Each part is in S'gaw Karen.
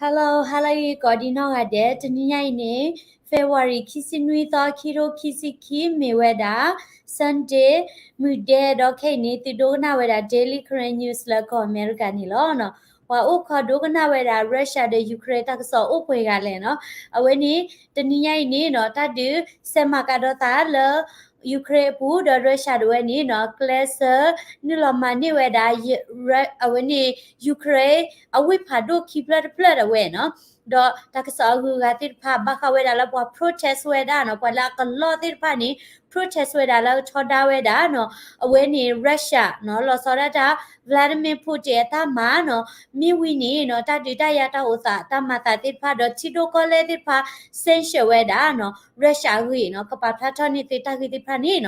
Hello, hello ဂ့ၤကိးဒံးနီၢ်ဂၤဒဲး, တနံၤညါအံၤန့ၣ် February ခံဆံနွံသီ ခံကထိခံဆံခံ မ့ၢ်ဝဲဒၣ် Sunday မုၢ်ဒဲး ဒီးခဲအံၤန့ၣ် သုဒိကနၣ်ဝဲဒၣ် Daily Karen News လၢကီၢ်အမဲရကၤန့ၣ်လီၤ. ပှၤအိၣ်ခိးဒိကနၣ်ဝဲဒၣ် Russia ဒီး Ukraine တၢ်ကစီၣ်အိၣ်ပှဲၤဂၤလဲၣ်နီၤ. အဝဲန့ၣ် တနံၤညါအံၤန့ၣ်နီၤ တၢ်ဒုးစဲးမၤကဒီးသးလၢ Ukraine အပူၤဒီး Russia ဒၣ်ဝဲန့ၣ်နီၤ ကျဲးစၢးနုာ်လီၤမၤန့ၢ်ဝဲဒၣ် အဝဲန့ၣ် Ukraine အဝ့ၢ်ဖးဒိၣ်ခံဖျၢၣ်တဖျၢၣ်ဒၣ်ဝဲနီၤ. ဒီးတၢ်ကစီၣ်အဂုၤအဂၤသ့ၣ်တဖၣ် ဘၣ်ဃးဝဲဒၣ်လၢပှၤ protest ဝဲဒၣ်နီၤ, ပှၤလၢအကလီၢ်သ့ၣ်တဖၣ်န့ၣ် protest ဝဲဒၣ်လၢကထီဒါဝဲဒၣ်နီၤ, အဝဲန့ၣ် Russia နီၤ လီၤဆီဒၣ်တၢ် Vladimir Putin အတၢ်မၤနီၤ, မ့ၢ်ဝံၤန့ၣ်နီၤ တၢ်ဒုးတၢ်ယၤတၢ်အိၣ်သး တၢ်မၤသးသ့ၣ်တဖၣ် ဒီးထံဒိၣ်ကီၢ်လဲၢ်သ့ၣ်တဖၣ် sanction ဝဲဒၣ်နီၤ Russia အဂ့ၢ်နီၤ, ကပာ်ဖျါထီၣ်န့ၢ်သုတၢ်ဂ့ၢ်သ့ၣ်တဖၣ်န့ၣ်နီၤ.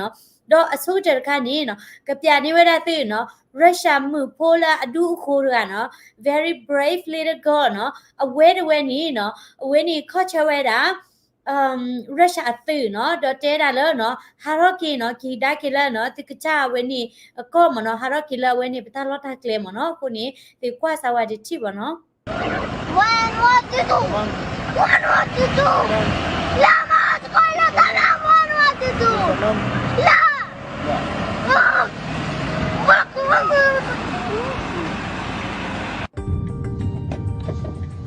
ဒီးအဆိကတၢၢ်တခါန့ၣ်နီၤ ကပျးန့ၢ်ဝဲဒၣ်သုနီၤ Russia မုၣ်ဖိလၢအဒူအဃိတဂၤနီၤ, very brave little girl နီၤ, အဝဲတဝဲန့ၣ်နီၤ အဝဲန့ၣ်ခီၣ်ဆၢဝဲဒၣ် Russia အသုးနီၤ, ဒီးတဲဒၣ်လၢနီၤ ဟးထီၣ်က့ၤနီၤ က့ၤဒါက့ၤလၢနီၤ သုကစၢ်အဝဲန့ၣ်အကီၢ်မ့ၢ်နီၤ, ဟးထီၣ်က့ၤလၢအဝဲန့ၣ် ပတၢ်လီၢ်တၢ်ကျဲမ့ၢ်နီၤ. အဃိန့ၣ် သုကွၢ်စၢၤဝဲတထံၣ်ဘၣ်နီ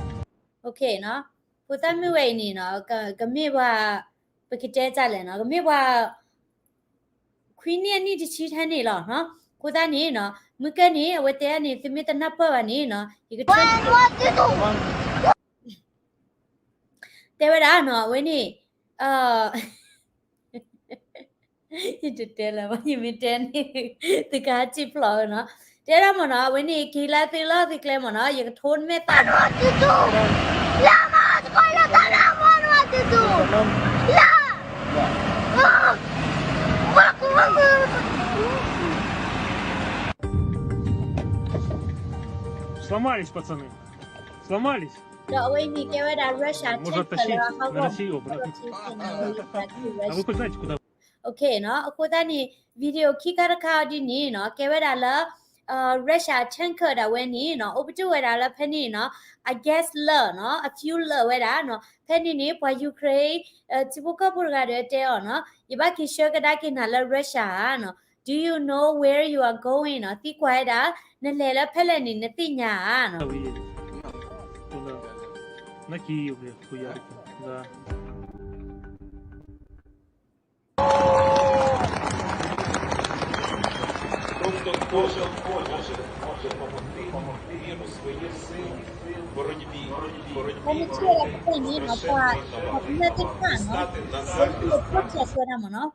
ၤ. ဖိသၣ်မုၣ်ဝဲအံၤန့ၣ်နီၤ ကမ့ၢ်ပှၤ ပကတဲတၢ်လဲၣ်နီၤ ကမ့ၢ်ပှၤ ခွံနံၣ်အနံၣ်တဆံထဲန့ၣ်လီၤနီၤ. အဃိသတးန့ၣ်နီၤ မုၢ်ကၢန့ၣ် အဝဲတဲန့ၣ် သုမ့ၢ်တနၢ်ပၢၢ်ဘၣ်န့ၣ်နီၤ ယကထၢ တဲဝဲဒၣ်နီၤ အဝဲန့ၣ် ယတတဲလၢၤဘၣ် ယမ့ၢ်တဲန့ၣ် သုကဟးထံၣ်ဖျိးနီၤ. တဲဒၣ်မ့ၢ်နီၤ အဝဲန့ၣ် က့ၤလၢသုလီၢ်သုကျဲမ့ၢ်နီၤ ယကထိနမဲာ်သး Сломались, пацаны. Сломались. ဒီးအဝဲအံၤန့ၣ် ကဲဝဲဒၣ် Russia tanker လၢအဟးဂီၤ အဃိသတးန့ၣ် video ခံခါတခါအီၤဒ်န့ၣ်နီၤ ကဲဝဲဒၣ်လၢ Russia tanker ဒၣ်ဝဲန့ၣ်နီၤ အိၣ်ပတုာ်ဝဲဒၣ်လၢဖဲန့ၣ်နီၤ အ gas လၢာ်နီၤ အ fuel လၢာ်ဝဲဒၣ်နီၤ ဖဲန့ၣ်န့ၣ် ပှၤ Ukraine ထံဖိကီၢ်ဖိတဂၤဒီးတဲအီၤနီၤ ယဘၣ်က့ၤဆှၢကဒါက့ၤနၤလၢ Russia ဧါနီၤ Do you know where you are going နီၤ သံကွၢ်ဝဲဒၣ် နလဲၤလၢဖဲလဲၣ်န့ၣ် နသ့ၣ်ညါဧါနီၤ ပှၤမ့ၢ်ထံၣ်ဝဲဒၣ်ဖဲဖဲအံၤန့ၣ်နီၤ ပှၤ ပှၤကမျၢၢ်သ့ၣ်တဖၣ်နီၤ အဝဲန့ၣ် protest ဝဲဒၣ်မ့ၢ်နီၤ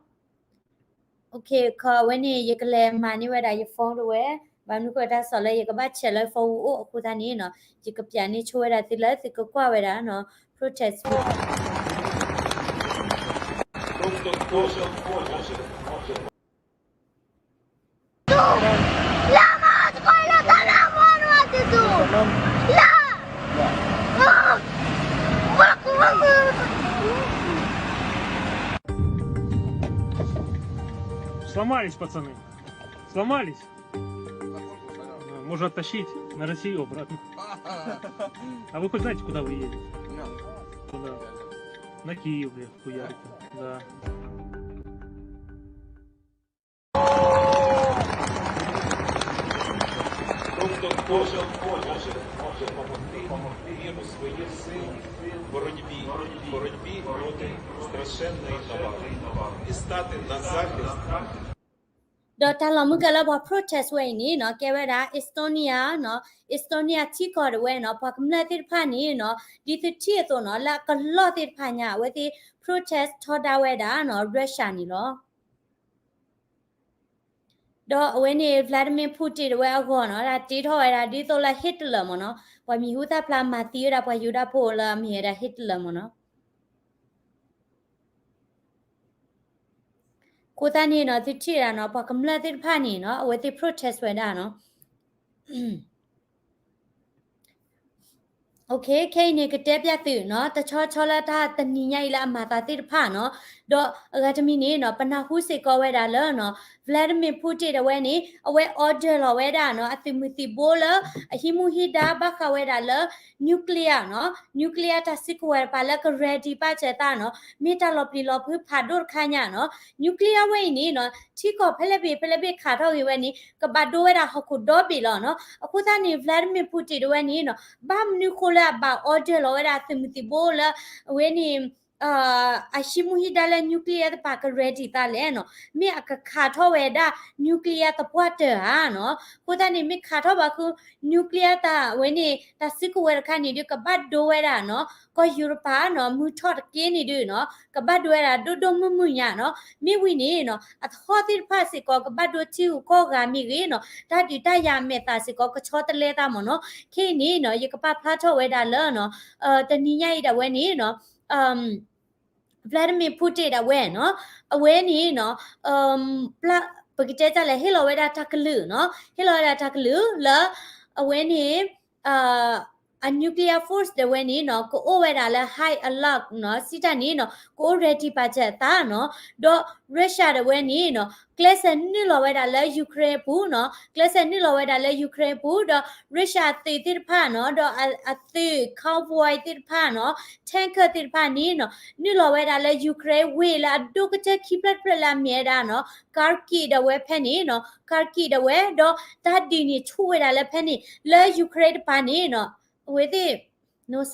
Okay ခီအဝဲန့ၣ် ယကလဲၤမၤန့ၢ်ဝဲဒၣ်ယ phone တဝဲ, ဘၣ်မနုၤဃိတၢ်ကစီၣ်လၢယကဘၣ်ဆဲးလၢ phone အအိၣ်အဃိသတးန့ၣ်နီၤ ယကပျးန့ၢ်ဆိဝဲဒၣ်သုလၢသုကကွၢ်ဝဲဒၣ်နီၤ protest ဖိ Сломались, пацаны. Сломались. Можно оттащить на Россию обратно. А вы хоть знаете, куда вы едете? Куда? На Киев, блин, хуярите. Да. Боротьбі проти страшенної навали. І стати на захист ဒီးတၢ်လီၢ်မုၢ်ကလၢပှၤ protest ဝဲအံၤန့ၣ်နီၤ ကဲဝဲဒၣ် Estonia နီၤ Estonia ထံကီၢ်တဝဲနီၤ ပှၤကမျၢၢ်သ့ၣ်တဖၣ်န့ၣ်နီၤ ဒ်သုထံၣ်အသိးနီၤ လၢအကလီၢ်သ့ၣ်တဖၣ်ညါ အဝဲသ့ၣ် protest ထီဒါဝဲဒၣ်နီၤ Russia န့ၣ်လီၤ. ဒီးအဝဲန့ၣ် Vladimir Putin တဝဲအဂီၢ်နီၤ တၢ်တ့ထီၣ်ဝဲဒၣ်ဒ်သိးလၢ Hitler မ့ၢ်နီၤ ပှၤမံၤဟူသၣ်ဖျါမၤသံဝဲဒၣ်ပှၤယူဒၤဖိလၢအမ့ၢ်ဝဲဒၣ် Hitler မ့ၢ်နီၤ အဃိသတးန့ၣ်နီၤ သုထံၣ်ဒၣ်နီၤ ပှၤကမျၢၢ်သ့ၣ်တဖၣ်န့ၣ်နီၤ အဝဲသ့ၣ် protest ဝဲဒၣ်နီၤ Okay ခဲအံၤန့ၣ် ကတဲပျးသုနီၤ တဆီဆီလၢတၢ်တနံၤညါအံၤလၢအမၤသးသ့ၣ်တဖၣ်နီၤ ဒီးအဂၤတမံၤန့ၣ်နီၤ ပနၢ်ဟူစ့ၢ်ကီးဝဲဒၣ်လၢနီၤ Vladimir Putin တဝဲန့ၣ် အဝဲ order လီၤဝဲဒၣ်နီၤ အသုးမုၢ်သံၣ်ဘိလၢ အဟံးမူဟံးဒါဘၣ်ဃးဝဲဒၣ်လၢ nuclear နီၤ nuclear တၢ်စုကဝဲၤတပၤလၢက ready ပာ်စၢၤသးနီၤ မ့ၢ်တၢ်လီၤပျံၤလီၤဖုးဖးဒိၣ်တခါညါနီၤ nuclear ဝဲအံၤန့ၣ်နီၤ ထံကီၢ်ဖဲလဲၣ်ဘ့ၣ်ဖဲလဲၣ်ဘ့ၣ်ခးထီၣ်ဂ့ၤဝဲန့ၣ် ကဘၣ်ဒိဝဲဒၣ်ဟီၣ်ခိၣ်ဒီဘ့ၣ်လီၤနီၤ အဃိသတးန့ၣ် Vladimir Putin တဝဲန့ၣ်နီၤ ဘၣ်မနုၤဃိလၢအဘၣ် order လီၤဝဲဒၣ်သုးမုၢ်သံၣ်ဘိလၢ အဝဲန့ၣ် အဟံးမူဟံးဒါလၢ nuclear တပၤက ready သးလဲၣ်နီၤ မ့ၢ်အကခးထီၣ်ဝဲဒၣ် nuclear သပှၢ်တၢၢ်ဧါနီၤ အဃိသတးန့ၣ် မ့ၢ်ခးထီၣ်ဘၣ်ဃု nuclear တၢ်ဝဲန့ၣ် တၢ်စုကဝဲၤတခါန့ၣ်ဒီး ကဘၣ်ဒိဝဲဒၣ်နီၤ ကီၢ်ယူရပၤနီၤ မုၢ်ထီၣ်တက့ၢ်န့ၣ်ဒီးနီၤ ကဘၣ်ဒိဝဲဒၣ်ဒိၣ်ဒိၣ်မုၢ်မုၢ်ညါနီၤ မ့ၢ်ဝံၤန့ၣ်နီၤ အသဟီၣ်သ့ၣ်တဖၣ်စ့ၢ်ကီး ကဘၣ်ဒိထံဂုၤကီၢ်ဂၤမ့ၢ်ဂ့ၤနီၤ တၢ်ဒုးတၢ်ယၤမဲာ်သၣ်စ့ၢ်ကီးကဆီတလဲသးမ့ၢ်နီၤ ခဲအံၤန့ၣ်နီၤ ယကပာ်ဖျါထီၣ်ဝဲဒၣ်လၢနီၤ တနံၤညါအံၤဒၣ်ဝဲန့ၣ်နီၤ Vladimir Putin ဒၣ်ဝဲနီၤ အဝဲန့ၣ်နီၤ ပကတဲတၢ်လဲၣ် ဟ့ၣ်လီၤဝဲဒၣ်တၢ်ကလုၢ်နီၤ ဟ့ၣ်လီၤဝဲဒၣ်တၢ်ကလုၢ်လၢ အဝဲန့ၣ် အ nuclear force ဒၣ်ဝဲန့ၣ်နီၤ ကအိၣ်ဝဲဒၣ်လၢ high alert နီၤ စံးတၢ်န့ၣ်နီၤ ကအိၣ် ready ပာ်စၢၤအသးနီၤ ဒီး Russia ဒၣ်ဝဲန့ၣ်နီၤ ကျဲးစၢးနုာ်လီၤဝဲဒၣ်လၢ Ukraine ပူၤနီၤ ကျဲးစၢးနုာ်လီၤဝဲဒၣ်လၢ Ukraine ပူၤ ဒီး Russia အသုးသ့ၣ်တဖၣ်နီၤ ဒီးအသုး convoy သ့ၣ်တဖၣ်နီၤ tanker သ့ၣ်တဖၣ်န့ၣ်နီၤ နုာ်လီၤဝဲဒၣ်လၢ Ukraine ဝ့ၢ်လၢအဒိၣ်ကတၢၢ်ခံဖျၢၣ်တဖျၢၣ်လၢအမ့ၢ်ဝဲဒၣ်နီၤ Kharkiv ဒၣ်ဝဲဖဲန့ၣ်နီၤ Kharkiv ဒၣ်ဝဲ ဒီးတၢ်ဒုးန့ၣ်ဆူၣ်ဝဲဒၣ်လၢဖဲန့ၣ် လၢ Ukraine တပၤန့ၣ်နီၤ အဝဲသ့ၣ် နီၤ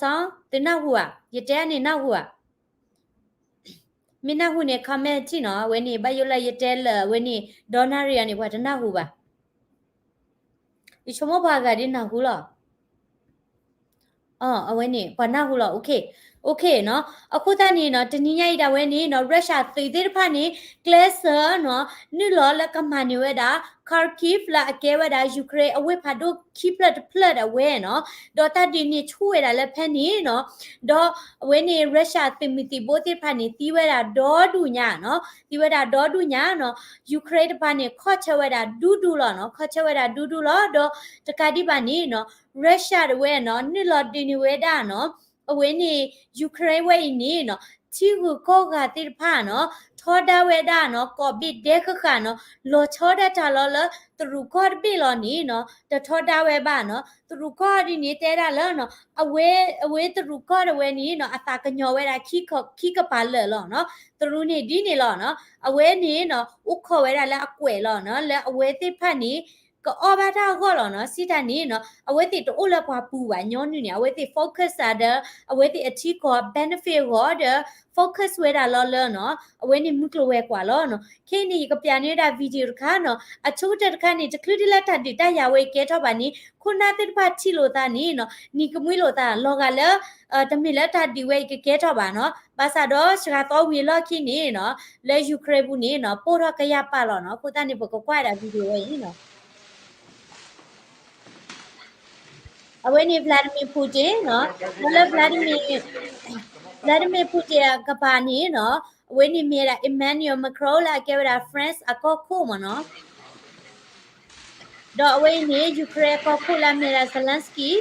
သုနၢ်ဟူဧါ ယတဲန့ၣ်နၢ်ဟူဧါ မ့ၢ်နၢ်ဟူန့ၣ် comment ထံၣ်နီၤ အဝဲန့ၣ် ဘၣ်ယိၣ်လၢယတဲလၢာ် အဝဲန့ၣ် ဒီနၣ်ရံၣ်အံၤန့ၣ် ပှၤတနၢ်ဟူဘၣ် ယဆိကမိၣ်ပှၤဂၤဒ်နၢ်ဟူလီၤ အဝဲန့ၣ် ပှၤနၢ်ဟူလီၤ OK နီၤ အဃိသတးန့ၣ်နီၤ တနံၤညါအံၤဒၣ်ဝဲန့ၣ်နီၤ Russia သုးသ့ၣ်တဖၣ်န့ၣ် ကျဲးစၢးနီၤ နုာ်လီၤလၢကမၤန့ၢ်ဝဲဒၣ် Kharkiv လၢအကဲဝဲဒၣ် Ukraine အဝ့ၢ်ဖးဒိၣ်ခံဖျၢၣ်တဖျၢၣ်ဒၣ်ဝဲနီၤ ဒီးတၢ်ဒုးန့ၣ်ဆူၣ်ဝဲဒၣ်လၢဖဲန့ၣ်နီၤ ဒီးအဝဲန့ၣ် Russia သုးမုၢ်သံၣ်ဘိသ့ၣ်တဖၣ်န့ၣ် သံဝဲဒၣ်ဒီဒူၣ်ညါနီၤ သံဝဲဒၣ်ဒီဒူၣ်ညါနီၤ Ukraine တပၤန့ၣ် ခီၣ်ဆၢဝဲဒၣ်ဒူဒူလီၤနီၤ ခီၣ်ဆၢဝဲဒၣ်ဒူဒူလီၤ ဒီးတကးဒံးဘၣ်န့ၣ်နီၤ Russia တဝဲနီၤ နုာ်လီၤဒုးန့ၢ်ဝဲဒၣ်နီၤ အဝဲန့ၣ် Ukraine ဝဲအံၤန့ၣ်နီၤ ထံဂုၤကီၢ်ဂၤသ့ၣ်တဖၣ်နီၤ ထီဒါဝဲဒၣ်နီၤ ကိးဘ့ၣ်ဒဲဃၣ်ဃၣ်နီၤ လီၤဆီဒၣ်တၢ်လီၤလၢတရူးကီၢ်တဘ့ၣ်လီၤန့ၣ်နီၤ တထီဒါဝဲဘၣ်နီၤ တရူးကီၢ်ဒ်န့ၣ်တဲဒၣ်လၢနီၤ အဝဲ အဝဲတရူးကီၢ်တဝဲန့ၣ်နီၤ အသးကညီၤဝဲဒၣ် ခံကပၤလၢာ်လီၤနီၤ တရူးန့ၣ်ဒ်န့ၣ်လီၤနီၤ အဝဲန့ၣ်နီၤ အိၣ်ခိးဝဲဒၣ်လၢအကွဲးလီၤနီၤ လၢအဝဲသ့ၣ်တဖၣ်န့ၣ် ကအီၣ်ဘၣ်တၢ်အဂီၢ်လီၤနီၤ စံးတၢ်န့ၣ်နီၤ အဝဲသ့ၣ်တအိၣ်လၢပှၤပူၤဘၣ်ညီနုၢ်န့ၣ် အဝဲသ့ၣ် focus စးဒီး အဝဲသ့ၣ်အထံကီၢ် benefit အဂီၢ်ဒီး focus ဝဲဒၣ်လီၤလၢနီၤ အဝဲန့ၣ်မုၢ်ကျိၤဝဲၤကွာ်လီၤနီၤ ခဲအံၤန့ၣ် ယကပျးန့ၢ်ဝဲဒၣ် video တခါနီၤ အဆိကတၢၢ်တခါန့ၣ် တချုးဒ်လၢတၢ်ဒုးတၢ်ယၤဝဲအံၤကဲထီၣ်ဘၣ်န့ၣ် ခိၣ်နၢ်သ့ၣ်တဖၣ်ထံၣ်လိာ်သးန့ၣ်နီၤ နံၤကမှံလိာ်သး လီၤဂာ်လၢ တမ့ၢ်လၢတၢ်ဒုးဝဲအံၤကကဲထီၣ်ဘၣ်နီၤ ဘၣ်ဆၣ်ဒီးစှၤသီဝံၤအလီၢ်ခံန့ၣ်နီၤ လၢ Ukraine ပူၤန့ၣ်နီၤ ပိၢ်ထီၣ်ကယၢ်ပာ်လီၤနီၤ အဃိသတးန့ၣ် ပကကွၢ်ဝဲဒၣ် video ဝဲအံၤနီၤ အဝဲန့ၣ် Vladimir Putin နီၤ လၢ Vladimir Vladimir Putin အကပၤန့ၣ်နီၤ အဝဲန့ၣ်မ့ၢ်ဝဲဒၣ် Emmanuel Macron လၢအကဲဝဲဒၣ် France အကီၢ်ခိၣ်မ့ၢ်နီၤ ဒီးအဝဲအံၤန့ၣ် Ukraine အကီၢ်ခိၣ်လၢအမ့ၢ်ဝဲဒၣ် Zelensky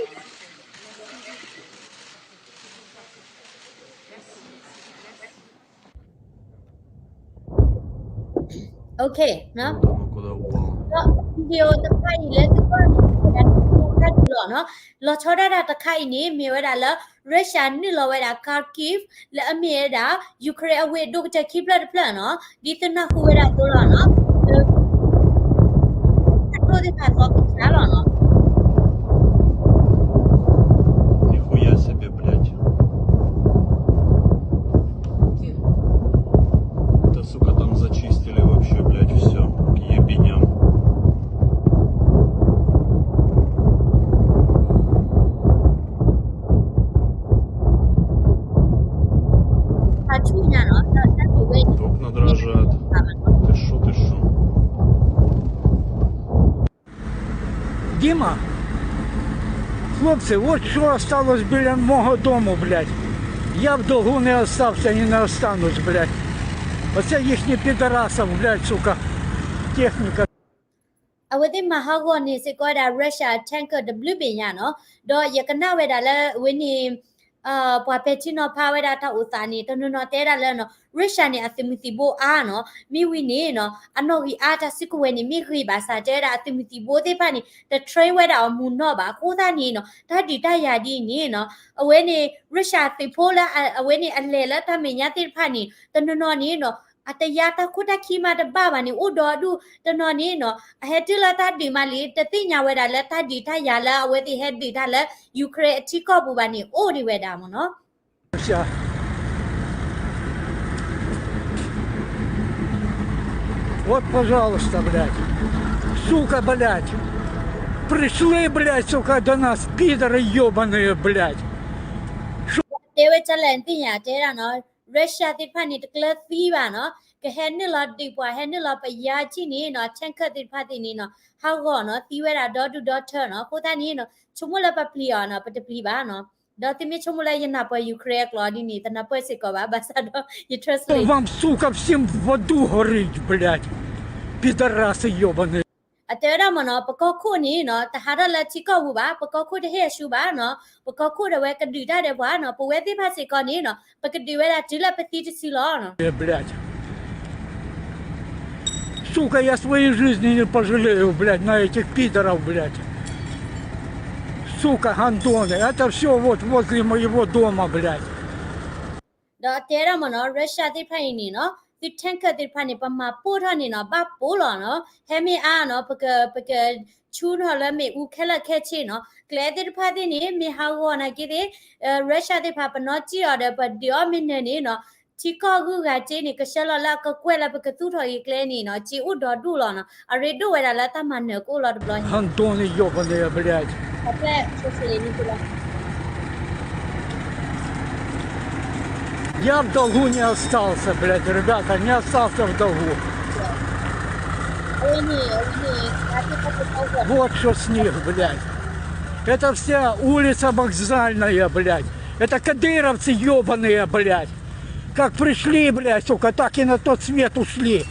OK ဒီး video တဖၣ်အံၤလၢသုကီၢ်န့ၣ် လီၤနီၤ လီၤဆီဒၣ်တၢ်တခါအံၤန့ၣ် မ့ၢ်ဝဲဒၣ်လၢ Russia နုာ်လီၤဝဲဒၣ် Kharkiv လၢအမ့ၢ်ဝဲဒၣ် Ukraine အဝ့ၢ်ဒိၣ်ကတၢၢ်ခံဖျၢၣ်တဖျၢၣ်နီၤ ဒ်သုနၢ်ဟူဝဲဒၣ်အသိးလီၤနီၤ အဒိၣ်သ့ၣ်တဖၣ်သီကစၢ်လီၤနီၤ Нихуя себе, блядь. Да, сука, там зачистили вообще, блядь, всё к ебеням. အထူၣ်ညါနီၤ တၢ်တၢ်ဒုးဝဲအံၤ Топ надражает. Ты шо, ты шо? Дима, хлопці, от що осталось біля мого дому, блядь. Я в долгу не остався і не останусь, блядь. Оце їхні підарасів, блядь, сука, техніка. အဝဲသ့ၣ်မၤဟးဂီၤန့ၢ်စ့ၢ်ကီးဝဲဒၣ် Russia tanker တဘျုးဘ့ၣ်ညါနီၤ, ဒီးယကနၣ်ဝဲဒၣ်လၢအဝဲန့ၣ် ပှၤပဲာ်ထံနီၤဖးဝဲဒၣ်တၢ်အိၣ်သးန့ၣ် တနီၤနီၤတဲဒၣ်လၢနီၤ Russia န့ၣ် အသုးမုၢ်သံၣ်ဘိအါနီၤ, မ့ၢ်ဝံၤန့ၣ်နီၤ အနီၣ်ဂံၢ်အါတၢ်စုကဝဲၤန့ၣ် မ့ၢ်ဂ့ၤဘၣ်ဆၣ် တဲဝဲဒၣ်အသုးမုၢ်သံၣ်ဘိသ့ၣ်တဖၣ်န့ၣ် တ train ဝဲဒၣ်အီၤမုာ်နီၢ်ဘၣ်. အဃိသတးန့ၣ်နီၤ တၢ်ဒုးတၢ်ယၤဒ်န့ၣ်နီၤ အဝဲန့ၣ် Russia သုးဖိလၢအဝဲန့ၣ်အလဲၤလၢတၢ်မဲာ်ညါသ့ၣ်တဖၣ်န့ၣ် တနီၤနီၤန့ၣ်နီၤ အတယါတၢ်ခိၣ်တၢ်ခံမးတဘၣ်ဘၣ်န့ၣ် အိၣ်ဒီဒူၣ်, တနီၤန့ၣ်နီၤ အဟဲတုၤလၢတၢ်ဒုးမးလံ တသ့ၣ်ညါဝဲဒၣ်လၢတၢ်ဒုးတၢ်ယၤလၢအဝဲသ့ၣ်ဟဲဒုးတၢ်လၢ Ukraine အထံကီၢ်ပူၤဘၣ်န့ၣ် အိၣ်ဒံးဝဲဒၣ်မ့ၢ်နီၤ. Всё. Вот, пожалуйста, блядь. Сука, блядь. Пришли, блядь, сука, до нас, пидоры ёбаные, блядь. တဲဝဲဒ်လဲၣ်နသ့ၣ်ညါ တဲဒၣ်နီၤ Russia သ့ၣ်တဖၣ်န့ၣ် တကျၢၤသံဘၣ်နီၤ ကဟဲနုာ်လီၤဒုးပှၤ ဟဲနုာ်လီၤပယါကံၣ်န့ၣ်နီၤ tanker သ့ၣ်တဖၣ်သ့ၣ်န့ၣ်နီၤ ဟးဂီၤနီၤ သံဝဲဒၣ်ဒီဒူၣ်ဒီထၢနီၤ. အဃိသတးန့ၣ်နီၤ ဆိကမိၣ်လၢပပျံၤအီၤနီၤ ပတပျံၤဘၣ်နီၤ. ဒီးသုမ့ၢ်ဆိကမိၣ်လၢယနၢ်ပၢၢ် Ukraine အကျိာ်ဒ်န့ၣ် တနၢ်ပၢၢ်စ့ၢ်ကီးဘၣ် ဘၣ်ဆၣ်ဒီးယ translate Вам, сука, всем в аду гореть, блядь. Пидорасы ёбаные. အတဲဝဲဒၣ်မ့ၢ်နီၤ ပကီၢ်ခိၣ်န့ၣ်နီၤ တဟးထီၣ်လၢထံကီၢ်ပူၤဘၣ် ပကီၢ်ခိၣ်တဟ့ၣ်အရှူဘၣ်နီၤ ပကီၢ်ခိၣ်ဒီးဝဲကဒုးတၢ်ဒီးပှၤနီၤ ပဝဲသ့ၣ်တဖၣ်စ့ၢ်ကီးန့ၣ်နီၤ ပကဒုးဝဲဒၣ်တုၤလၢပသံတစုလီၤနီၤ. Блядь. Сука, я своей жизни не пожалею, блядь, на этих пидоров, блядь. Сука, гандоны. Это всё вот возле моего дома, блядь. ဒီးအတဲဒၣ်မ့ၢ်နီၤ Russia သ့ၣ်တဖၣ်အံၤန့ၣ်နီၤ သု tanker သ့ၣ်တဖၣ်န့ၣ် ပမၤပိၢ်ထီၣ်န့ၣ်နီၤ ဘၣ်ပိၢ်လီၤနီၤ ဟဲမ့ၢ်အါနီၤ ပက ပကဆူၣ်ထီၣ်လၢမ့ၣ်အူခဲလၢာ်ခဲဆ့နီၤ ကျဲသ့ၣ်တဖၣ်သ့ၣ်န့ၣ် မ့ၢ်ဟးဂီၤနာ်က့သ့ၣ် Russia သ့ၣ်တဖၣ် ပနီၣ်စံၣ်အီၤဒီး ပဒုးအီၣ်မ့ၢ်နၢၤန့ၣ်နီၤ ထံကီၢ်ဂုၤဂၤစ့န့ၣ် ကဆှၢလီၤလၢအကကွဲၢ်လၢပကသူၣ်ထီၣ်အံၤကျဲန့ၣ်နီၤ စ့အိၣ်ဒီဒူၣ်လီၤနီၤ အရ့ဒိၣ်ဝဲဒၣ်လၢတၢ်မၤနၢၤကအိၣ်လီၤတဘျီညါ Гандоны ёбаные, блядь. အကျဲ Я в долгу не остался, блядь, ребята, не остался в долгу. Вот что с них, блядь. Это вся улица Вокзальная, блядь. Это кадыровцы ёбаные, блядь. Как пришли, блядь, сука, так и на тот свет ушли.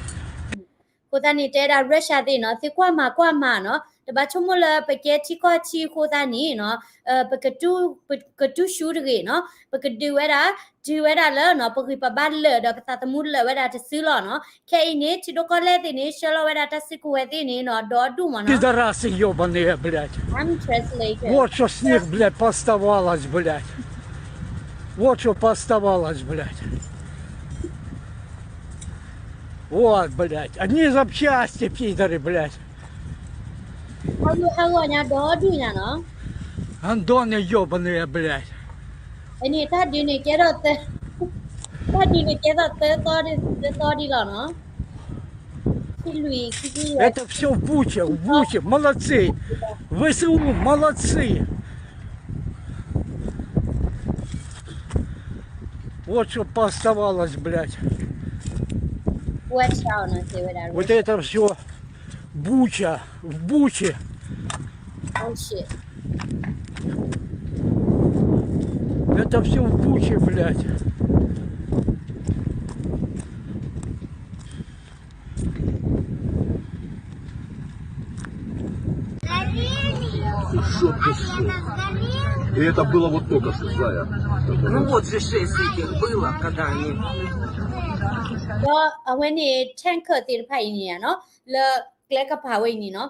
အဃိသတးန့ၣ် တဲဒၣ် Russia သ့ၣ်နီၤ သုကွၢ်မၤကွၢ်မၤနီၤ တဘၣ်ဆိကမိၣ်လၢပကဲထံကီၢ်ထံအဃိသတးန့ၣ်နီၤ ပက ကတူၢ်ရှူတဂ့ၤနီၤ ပကဒုးဝဲဒၣ် တုၤဝဲဒၣ်လၢနီၤ ပဂံၢ်ပဘါလၢာ်ဒီးပသးသမူလၢာ်ဝဲဒၣ်တစုလီၤနီၤ ခဲအံၤန့ၣ် ထံဒိၣ်ကီၢ်လဲၢ်သ့ၣ်န့ၣ် ဆှၢလီၤဝဲဒၣ်တၢ်စုကဝဲၤသ့ၣ်န့ၣ်နီၤ ဒီဒူၣ်မ့ၢ်နီၤ Пидорасы ёбаные, блядь. I'm translator. Вот что с них, блядь, пооставалось, блядь. Вот что пооставалось, блядь. Вот, блядь, одни запчасти, пидоры, блядь. ဟးဂီၤညါဒီဒူၣ်ညါနီၤ Гандоны ёбаные, блядь. အန့ၣ် တၢ်ဒုးန့ၣ်ကဲထီၣ်သၢ, တၢ်ဒုးန့ၣ်ကဲထီၣ်သၢသီဒ်, သၢသီဒ်လီၤနီၤ. ခံလွံၢ်, ခံလွံၢ်, Это всё в Буче, в Буче, молодцы. В С У, молодцы. Вот что пооставалось, блядь. Вот это всё. Буча, в Буче. Это всё в Буче, блядь. Жёсткий шок. И это было вот только что, Зая. Ну вот же шесть этих было, когда они ဒီးအဝဲန့ၣ် tanker သ့ၣ်တဖၣ်အံၤန့ၣ်နီၤ လၢကျဲကပၤဝဲအံၤန့ၣ်နီၤ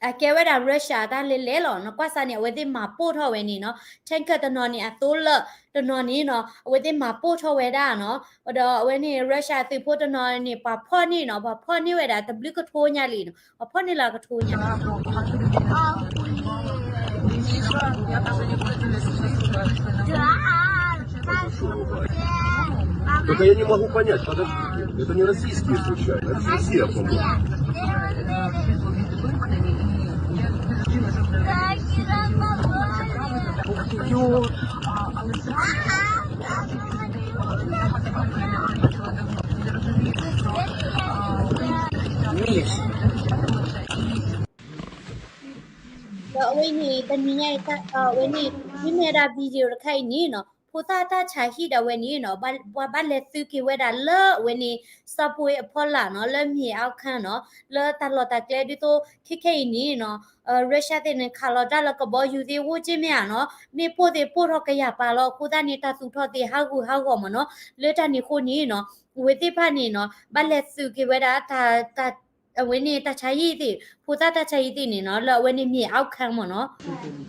အကဲဝဲဒၣ် Russia တၢ်လဲၤလဲၤလီၤနီၤ ကွၢ်စးန့ၣ် အဝဲသ့ၣ်မၤပိၢ်ထီၣ်ဝဲန့ၣ်နီၤ tanker တနီၤန့ၣ် အသိလၢာ် တနီၤန့ၣ်နီၤ အဝဲသ့ၣ်မၤပိၢ်ထီၣ်ဝဲဒၣ်နီၤ ဒီးအဝဲန့ၣ် Russia သုးဖိတနီၤန့ၣ် ပှၤဖီၣ်န့ၢ်နီၤ ပှၤဖီၣ်န့ၢ်ဝဲဒၣ်တဘျုးကထိညါလံနီၤ ပှၤဖီၣ်န့ၢ်လၢကထိညါ Так я не могу понять, подождите, это не российские случайно, это Россия, по-моему. Миш. ဒီးအဝဲန့ၣ် တနံၤညါအံၤ အဝဲန့ၣ် မ့မ့ၢ်ဝဲဒၣ် video တခါအံၤန့ၣ်နီၤ ဖိသၣ်တၢ်ဆါဟံၣ်ဒၣ်ဝဲန့ၣ်နီၤ ပှၤဘၣ်လဲၤသုးက့ၤဝဲဒၣ်လၢအဝဲန့ၣ် စၢဖိအဖီလာ်နီၤ လၢမ့ၢ် Alcan နီၤ လၢတၢ်လီၢ်တၢ်ကျဲဒ်သိး ခဲခဲအံၤန့ၣ်နီၤ Russia သ့ၣ်န့ၣ် ခးလီၤတၢ်လၢကဘီယူၤသ့ၣ်အိၣ်က့မ့ၢ်ဧါနီၤ မ့ၢ်ပိၢ်သ့ၣ်ပိၢ်ထီၣ်ကယၤပာ်လီၤ အဃိသတးန့ၣ် တၢ်သူၣ်ထီၣ်သ့ၣ်ဟးဂူာ်ဟးဂီၤမ့ၢ်နီၤ လၢတၢ်န့ၣ်အဃိန့ၣ်နီၤ အဝဲသ့ၣ်တဖၣ်န့ၣ်နီၤ ဘၣ်လဲၤသုးက့ၤဝဲဒၣ် အဝဲန့ၣ်တၢ်ဆါဟံၣ်သ့ၣ် ဖိသၣ်တၢ်ဆါဟံၣ်သ့ၣ်န့ၣ်နီၤ လၢအဝဲန့ၣ်မ့ၢ် Alcan မ့ၢ်နီၤ ဒီး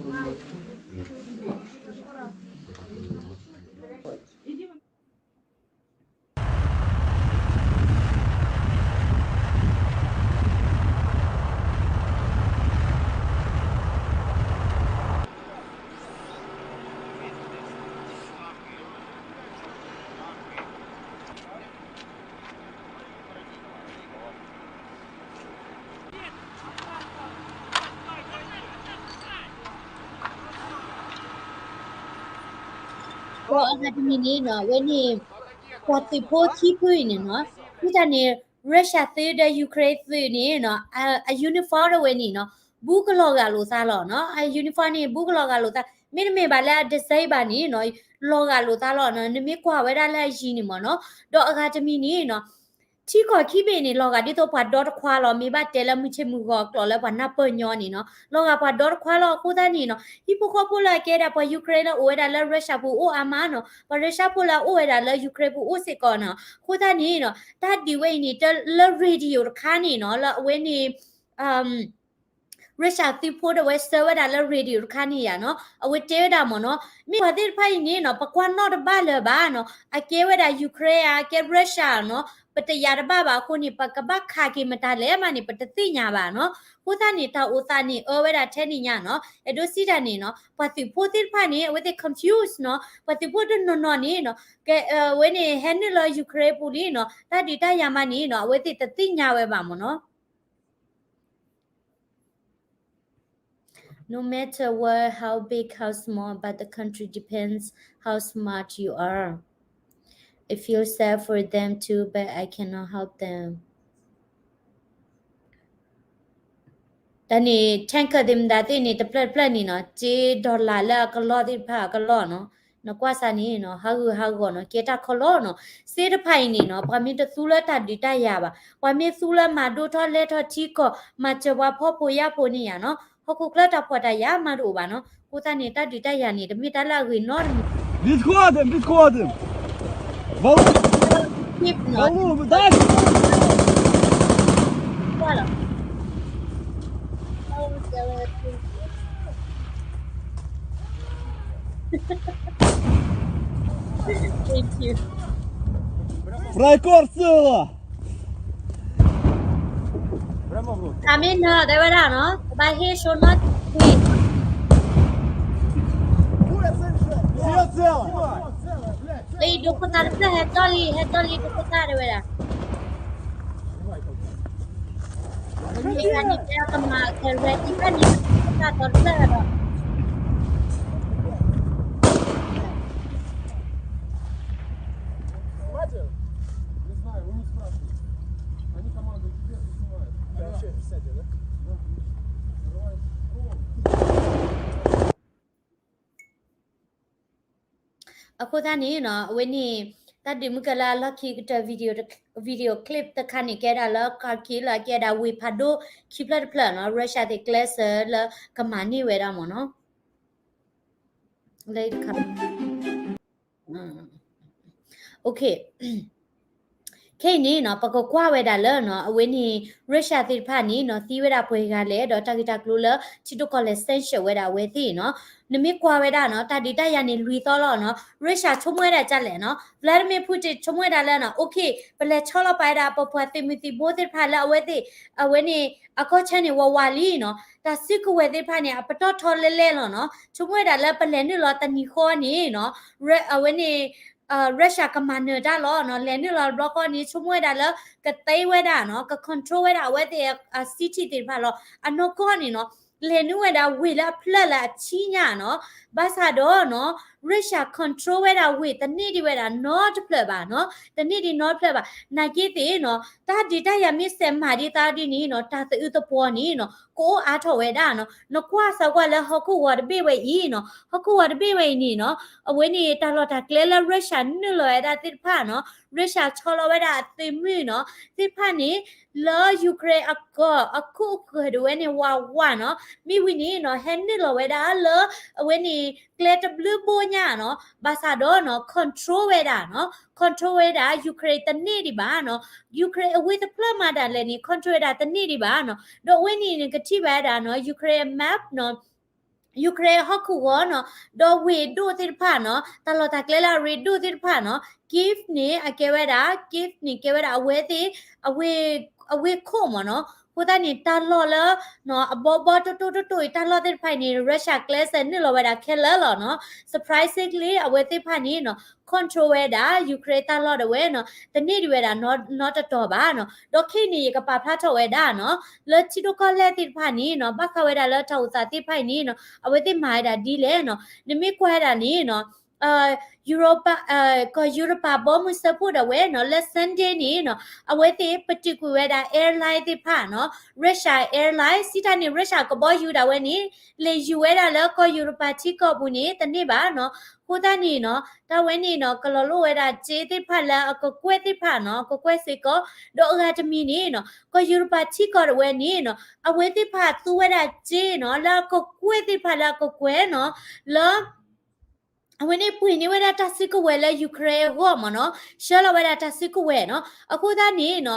အဂၤတမံၤန့ၣ်နီၤ အဝဲန့ၣ် ပှၤသုးဖိခံဖုအံၤန့ၣ်နီၤ မ့ၢ်တၢ်န့ၣ် Russia သုးဒီး Ukraine သုးန့ၣ်နီၤ အ uniform ဒၣ်ဝဲန့ၣ်နီၤ ဘူးကလီၤဂာ်လိာ်သးလီၤနီၤ အ uniform န့ၣ် ဘူးကလီၤဂာ်လိာ်သး မ့တမ့ၢ်ဘၣ်လၢအ design ဘၣ်န့ၣ်နီၤ လီၤဂာ်လိာ်သးလီၤနီၤ နမ့ၢ်ကွၢ်ဝဲဒၣ်လၢအယံၤန့ၣ်မ့ၢ်နီၤ ဒီးအဂၤတမံၤန့ၣ်နီၤ ထံကီၢ်ခံဘ့ၣ်န့ၣ် လီၤဂာ်ဒ်သိးပှၤဒီတခွါလီၤ မ့ၢ်ဘၣ်တဲလၢမုၢ်ဆ့ၣ်မုၢ်ဂီၤအကျိာ်လၢပှၤနၢ်ပၢၢ်ညီန့ၣ်နီၤ လီၤဂာ်ပှၤဒီတခွါလီၤ အဃိသတးန့ၣ်နီၤ ဟံၣ်ဖိဃီဖိလၢအကဲဒၣ်ပှၤ Ukraine လၢအိၣ်ဝဲဒၣ်လၢ Russia ပူၤအိၣ်အါမးနီၤ ပှၤ Russia ဖိလၢအအိၣ်ဝဲဒၣ်လၢ Ukraine ပူၤအိၣ်စ့ၢ်ကီးနီၤ အဃိသတးန့ၣ်နီၤ တၢ်ဒုးဝဲအံၤန့ၣ် တလၢ radio တခါန့ၣ်နီၤ လၢအဝဲန့ၣ် Russia သုးဖိဒၣ်ဝဲဆှၢဝဲဒၣ်လၢ radio တခါန့ၣ်ယါနီၤ အဝဲတဲဝဲဒၣ်မ့ၢ်နီၤ မ့ၢ်ပှၤသ့ၣ်တဖၣ်အံၤန့ၣ်နီၤ ပကွၢ်နီၣ်တဘၣ်လၢၤဘၣ်နီၤ အကဲဝဲဒၣ် Ukraine ဧါ အကဲ Russia နီၤ ပတယာ်တဘၣ်ဘၣ်အဃိန့ၣ် ပကဘၣ်ခးက့ၤမတၤလဲၣ်မးန့ၣ် ပတသ့ၣ်ညါဘၣ်နီၤ အဃိသတးန့ၣ် တၢ်အိၣ်သးန့ၣ်အၢဝဲဒၣ်ထဲန့ၣ်ညါနီၤ အဲၣ်ဒိးစံးတၢ်န့ၣ်နီၤ ပှၤသုးဖိသ့ၣ်တဖၣ်န့ၣ် အဝဲသ့ၣ် confuse နီၤ ပှၤသုးဖိတနီၤနီၤန့ၣ်နီၤ ကဲ အဝဲန့ၣ် ဟဲနုာ်လီၤ Ukraine ပူၤလံနီၤ တၢ်ဒုးတၢ်ယၤမးန့ၣ်နီၤ အဝဲသ့ၣ်တသ့ၣ်ညါဝဲဘၣ်မ့ၢ်နီၤ No matter what, how big, how small, but the country depends how smart you are. I feel sad for them too, but I cannot help them. တၢ်န့ၣ် tanker သ့ၣ်မတၤသ့ၣ်န့ၣ် တဖျၢၣ်တဖျၢၣ်န့ၣ်နီၤ စ့ dollar လၢအကလီၢ်သ့ၣ်တဖၣ်အကလီၢ်နီၤ နကွၢ်စးန့ၣ်နီၤ ဟးဂူာ်ဟးဂီၤနီၤ ကဲတၢ်ခီလီၤနီၤ စ့တဖၣ်အံၤန့ၣ်နီၤ ပှၤမ့ၢ်တသူလၢတၢ်ဒုးတၢ်ယၤဘၣ် ပှၤမ့ၢ်သူလၢမၤဒိၣ်ထီၣ်လဲၢ်ထီၣ်ထံကီၢ် မၤစၢၤပှၤဖှီၣ်ဖိယာ်ဖိန့ၣ်ယါနီၤ ဟီၣ်ခိၣ်ချၢတၢ်ဖှီၣ်တၢ်ယာ်မၤတအိၣ်ဘၣ်နီၤ အဃိသတးန့ၣ် တၢ်ဒုးတၢ်ယၤန့ၣ် တမ့ၢ်တၢ်လၢအဂ့ၤနီတမံၤ Відходимо, відходимо. Валу, валу, дай. Thank you. Прикол сила. အမ့ၢ်နၢၤတဲဝဲဒၣ်နီၤ ကဘၣ်ဟ့ၣ်ဆိနီၣ် လၢအံၤဒိခိၣ်သၣ်တဖျၢၣ်ဟဲတီၢ်လံ ဟဲတီၢ်လံဒိခိၣ်သၣ်တဲဝဲဒၣ် မ့ၢ်တၢ်န့ၣ်တဲအကမၤကရဲးတံၢ်ဖၣ်န့ၣ် ဒိခိၣ်သၣ်တီတဖျၢၣ်ဒီး အဃိသတးန့ၣ်နီၤ အဝဲန့ၣ် တၢ်ဒုးမုၢ်ကလၢအလီၢ်ခံကတၢၢ် video clip တခါန့ၣ် ကဲဒၣ်လၢ Kharkiv လၢအကဲဒၣ်ဝ့ၢ်ဖးဒိၣ်ခံဖျၢၣ်တဖျၢၣ်နီၤ Russia သ့ၣ်ကျဲးစၢးလၢကမၤန့ၢ်ဝဲဒၣ်မ့ၢ်နီၤ လၢတခါ ခဲအံၤန့ၣ်နီၤ ပကကွၢ်ဝဲဒၣ်လၢနီၤ အဝဲန့ၣ် Russia သ့ၣ်တဖၣ်န့ၣ်နီၤ သံဝဲဒၣ်ပှဲၤဂၤလဲၣ် ဒီးတၢ်ဂ့ၢ်တၢ်ကျိၤလၢ ထံဒိၣ်ကီၢ်လဲၢ် sanction ဝဲဒၣ်အဝဲသ့ၣ်နီၤ နမ့ၢ်ကွၢ်ဝဲဒၣ်နီၤ တၢ်ဒုးတၢ်ယၤန့ၣ်လွံၢ်သီလီၤနီၤ Russia ဆိကမိၣ်ဝဲဒၣ်ဒ်လဲၣ်နီၤ Vladimir Putin ဆိကမိၣ်ဝဲဒၣ်လၢနီၤ okay ပလဲၤဆီလီၤပာ်ဝဲဒၣ်ပပှၤသုးမုၢ်သံၣ်ဘိသ့ၣ်တဖၣ်လၢအဝဲသ့ၣ် အဝဲန့ၣ် အကီၢ်ဆၢန့ၣ် ဝးဝးလံနီၤ တၢ်စုကဝဲၤသ့ၣ်တဖၣ်န့ၣ် အပတီၢ်ထီလဲလဲလီၤနီၤ ဆိကမိၣ်ဝဲဒၣ်လၢပလဲၤနုာ်လီၤတနံၤဃီန့ၣ်နီၤ အဝဲန့ၣ် Russia ကမၤနၢၤတၢ်လီၤနီၤ လဲၤနုာ်လီၤတဘျီဃီန့ၣ် ဆိကမိၣ်ဝဲဒၣ်လၢ ကသ့ဝဲဒၣ်နီၤ က control ဝဲဒၣ်အဝဲသ့ၣ်အ city သ့ၣ်တဖၣ်လီၤ အနီၢ်ကီၢ်န့ၣ်နီၤ လဲၤနုာ်ဝဲဒၣ်ဝ့ၢ်လၢအဖျၢၣ်လၢအဆံညါနီၤ ဘၣ်ဆၣ်ဒီးနီၤ Russia control ဝဲဒၣ်ဝ့ၢ်တန့ၢ်ဒံးဝဲဒၣ်နီတဖျၢၣ်ဘၣ်နီၤ, တန့ၢ်ဒံးနီတဖျၢၣ်ဘၣ်. နာ်က့သ့ၣ်နီၤ တၢ်ဒုးတၢ်ယၤမ့ၢ်စဲးမၤဒံးသးဒ်န့ၣ်နီၤ တၢ်သအုးသပှီၤန့ၣ်နီၤ ကအိၣ်အါထီၣ်ဝဲဒၣ်နီၤ. နကွၢ်စၢၤကွၢ်လၢဟီၣ်ခိၣ်ဂီၤတဘ့ၣ်ဝဲအံၤနီၤ, ဟီၣ်ခိၣ်ဂီၤတဘ့ၣ်ဝဲအံၤန့ၣ်နီၤ အဝဲန့ၣ်တၢ်လီၢ်တၢ်ကျဲလၢ Russia နုာ်လီၤဝဲဒၣ်သ့ၣ်တဖၣ်နီၤ Russia ဆီလီၤဝဲဒၣ်အသုးမုၢ်နီၤ သ့ၣ်တဖၣ်န့ၣ် လၢ Ukraine အကီၢ်အခိၣ်အဃၢၤဒၣ်ဝဲန့ၣ် ဝးဝးနီၤ. မ့ၢ်ဝံၤန့ၣ်နီၤ ဟဲနုာ်လီၤဝဲဒၣ်လၢ အဝဲန့ၣ် ကျဲတဘျုးဘိညါနီၤ ဘၣ်ဆၣ်ဒီးနီၤ control ဝဲဒၣ်နီၤ control ဝဲဒၣ် Ukraine တန့ၢ်ဒံးဘၣ်နီၤ. Ukraine အဝ့ၢ်တဖျၢၣ်မၤဒၣ်လဲာ်န့ၣ် control ဝဲဒၣ်တန့ၢ်ဒံးဘၣ်နီၤ. ဒီးအဝဲန့ၣ်န့ၣ် ကထံၣ်ဘၣ်ဝဲဒၣ်နီၤ Ukraine map နီၤ Ukraine ဟီၣ်ခိၣ်ဂီၤနီၤ ဒီးဝ့ၢ်ဒိၣ်သ့ၣ်တဖၣ်နီၤ တၢ်လီၢ်တၢ်ကျဲလၢအရ့ဒိၣ်သ့ၣ်တဖၣ်နီၤ Kyiv န့ၣ် အကဲဝဲဒၣ် Kyiv န့ၣ် ကဲဝဲဒၣ်အဝဲသ့ၣ် အဝ့ၢ်ခိၣ်မ့ၢ်နီၤ. အဃိသတးန့ၣ် တၢ်လီၢ်လၢ အဘီဘီတိၢ်တိၢ်တိၢ်တိၢ်အံၤ တၢ်လီၢ်သ့ၣ်တဖၣ်အံၤန့ၣ် Russia ကျဲးစၢးနုာ်လီၤဝဲဒၣ်ခဲလၢာ်လီၤနီၤ. Surprisingly အဝဲသ့ၣ်တဖၣ်န့ၣ်နီၤ control ဝဲဒၣ် Ukraine တၢ်လီၢ်ဒၣ်ဝဲနီၤ တန့ၢ်ဒံးဝဲဒၣ်နီတတီၤဘၣ်နီၤ. ဒီးခဲအံၤန့ၣ် ယကပာ်ဖျါထီၣ်ဝဲဒၣ်နီၤ လၢထံဒိၣ်ကီၢ်လဲၢ်သ့ၣ်တဖၣ်န့ၣ်နီၤ ဘၣ်ဃးဝဲဒၣ်လၢတၢ်အိၣ်သးသ့ၣ်တဖၣ်အံၤန့ၣ်နီၤ အဝဲသ့ၣ်မၤဝဲဒၣ်ဒ်လဲၣ်နီၤ. နမ့ၢ်ကွၢ်ဝဲဒၣ်န့ၣ်နီၤ ယူရပၤ ကီၢ်ယူရပၤဘီမုၢ်စၢဖှိၣ်ဒၣ်ဝဲနီၤ လၢ Sunday န့ၣ်နီၤ အဝဲသ့ၣ်ပတုာ်ကွံာ်ဝဲဒၣ် airline သ့ၣ်တဖၣ်နီၤ Russia airline စံးတၢ်န့ၣ် Russia ကဘီယူၤဒၣ်ဝဲန့ၣ် လဲၤယူၤဝဲဒၣ်လၢကီၢ်ယူရပၤထံကီၢ်ပူၤန့ၣ် တန့ၢ်ဘၣ်နီၤ. အဃိသတးန့ၣ်နီၤ တၢ်ဝဲန့ၣ်နီၤ ကလီၤလိၣ်ဝဲဒၣ်စ့သ့ၣ်တဖၣ်လၢအကကွဲၢ်သ့ၣ်တဖၣ်နီၤ အကကွဲၢ်စ့ၢ်ကီး ဒီးအဂၤတမံၤန့ၣ်နီၤ ကီၢ်ယူရပၤထံကီၢ်ဒၣ်ဝဲန့ၣ်နီၤ အဝဲသ့ၣ်တဖၣ်သူဝဲဒၣ်စ့နီၤ လၢအကကွဲၢ်သ့ၣ်တဖၣ်လၢအကကွဲၢ်နီၤ လၢ အဝဲန့ၣ်ပှ့ၤန့ၢ်ဝဲဒၣ်တၢ်စုကဝဲၤလၢ Ukraine အဂီၢ်မ့ၢ်နီၤ ဆှၢလီၤဝဲဒၣ်တၢ်စုကဝဲၤနီၤ. အဃိသတးန့ၣ်နီၤ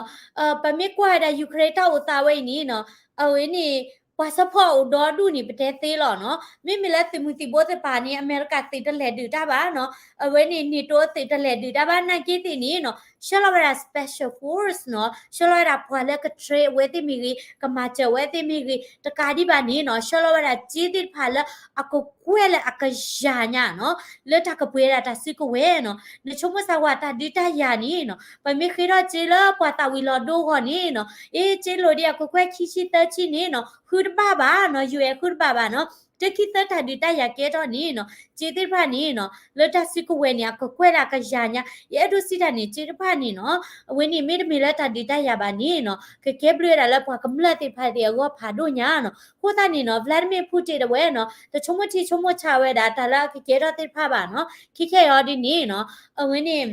ပမ့ၢ်ကွၢ်ဝဲဒၣ် Ukraine တၢ်အိၣ်သးဝဲအံၤန့ၣ်နီၤ အဝဲန့ၣ် ပှၤ support အိၣ်ဒီဒူၣ်န့ၣ် ပတဲသ့လီၤနီၤ. မ့မ့ၢ်လၢသုးမုၢ်သံၣ်ဘိသ့ၣ်တဖၣ်န့ၣ် အမဲရကၤသုးတလဲၤဒုးတၢ်ဘၣ်နီၤ. အဝဲန့ၣ် NATO သုးတလဲၤဒုးတၢ်ဘၣ် နာ်က့သ့ၣ်န့ၣ်နီၤ ဆှၢလီၤဝဲဒၣ် special force နီၤ ဆှၢလီၤဝဲဒၣ်ပှၤလၢက train အဝဲသ့ၣ်မ့ၢ်ဂ့ၤ ကမၤစၢၤဝဲသ့ၣ်မ့ၢ်ဂ့ၤ တကးဒံးဘၣ်န့ၣ်နီၤ ဆှၢလီၤဝဲဒၣ်စ့သ့ၣ်တဖၣ်လၢအကကွဲၢ်လၢအကယၤညါနီၤ လၢတၢ်ကပှ့ၤဝဲဒၣ်တၢ်စုကဝဲၤနီၤ. နဆိကမိၣ်စၢ်ဝဲတၢ်ဒုးတၢ်ယၤန့ၣ်နီၤ ပမ့ၢ်ဃ့ထီၣ်စ့လၢပှၤသးဝံၤလီၤဒိဂီၢ်န့ၣ်နီၤ အ့ စ့လိာ်ဒံးအကကွဲၢ်ခံဆံသၢဆံန့ၣ်နီၤ ဃုတဘၣ်ဘၣ်နီၤ UN ဃုတဘၣ်ဘၣ်နီၤ. တုၤခံသၢတၢ်ဒုးတၢ်ယၤကဲထီၣ်န့ၣ်နီၤ စ့သ့ၣ်တဖၣ်န့ၣ်နီၤ လၢတၢ်စုကဝဲၤန့ၣ် အကကွဲၢ်လၢအကယၤညါ ယအဲၣ်ဒိးစံးတၢ်န့ၣ် စ့တဖၣ်န့ၣ်နီၤ အဝဲန့ၣ်မ့တမ့ၢ်လၢတၢ်ဒုးတၢ်ယၤဘၣ်န့ၣ်နီၤ ကကဲဘျုးဝဲဒၣ်လၢပှၤကမျၢၢ်သ့ၣ်တဖၣ်သ့ၣ်အဂီၢ်ဖးဒိၣ်ညါနီၤ. အဃိသတးန့ၣ်နီၤ Vladimir Putin ဒၣ်ဝဲနီၤ တဆိကမိၣ်ထံဆိကမိၣ်ဆးဝဲဒၣ် တၢ်လၢအကကဲထီၣ်သ့ၣ်တဖၣ်ဘၣ်နီၤ. ခဲခဲအံၤဒ်န့ၣ်နီၤ အဝဲန့ၣ်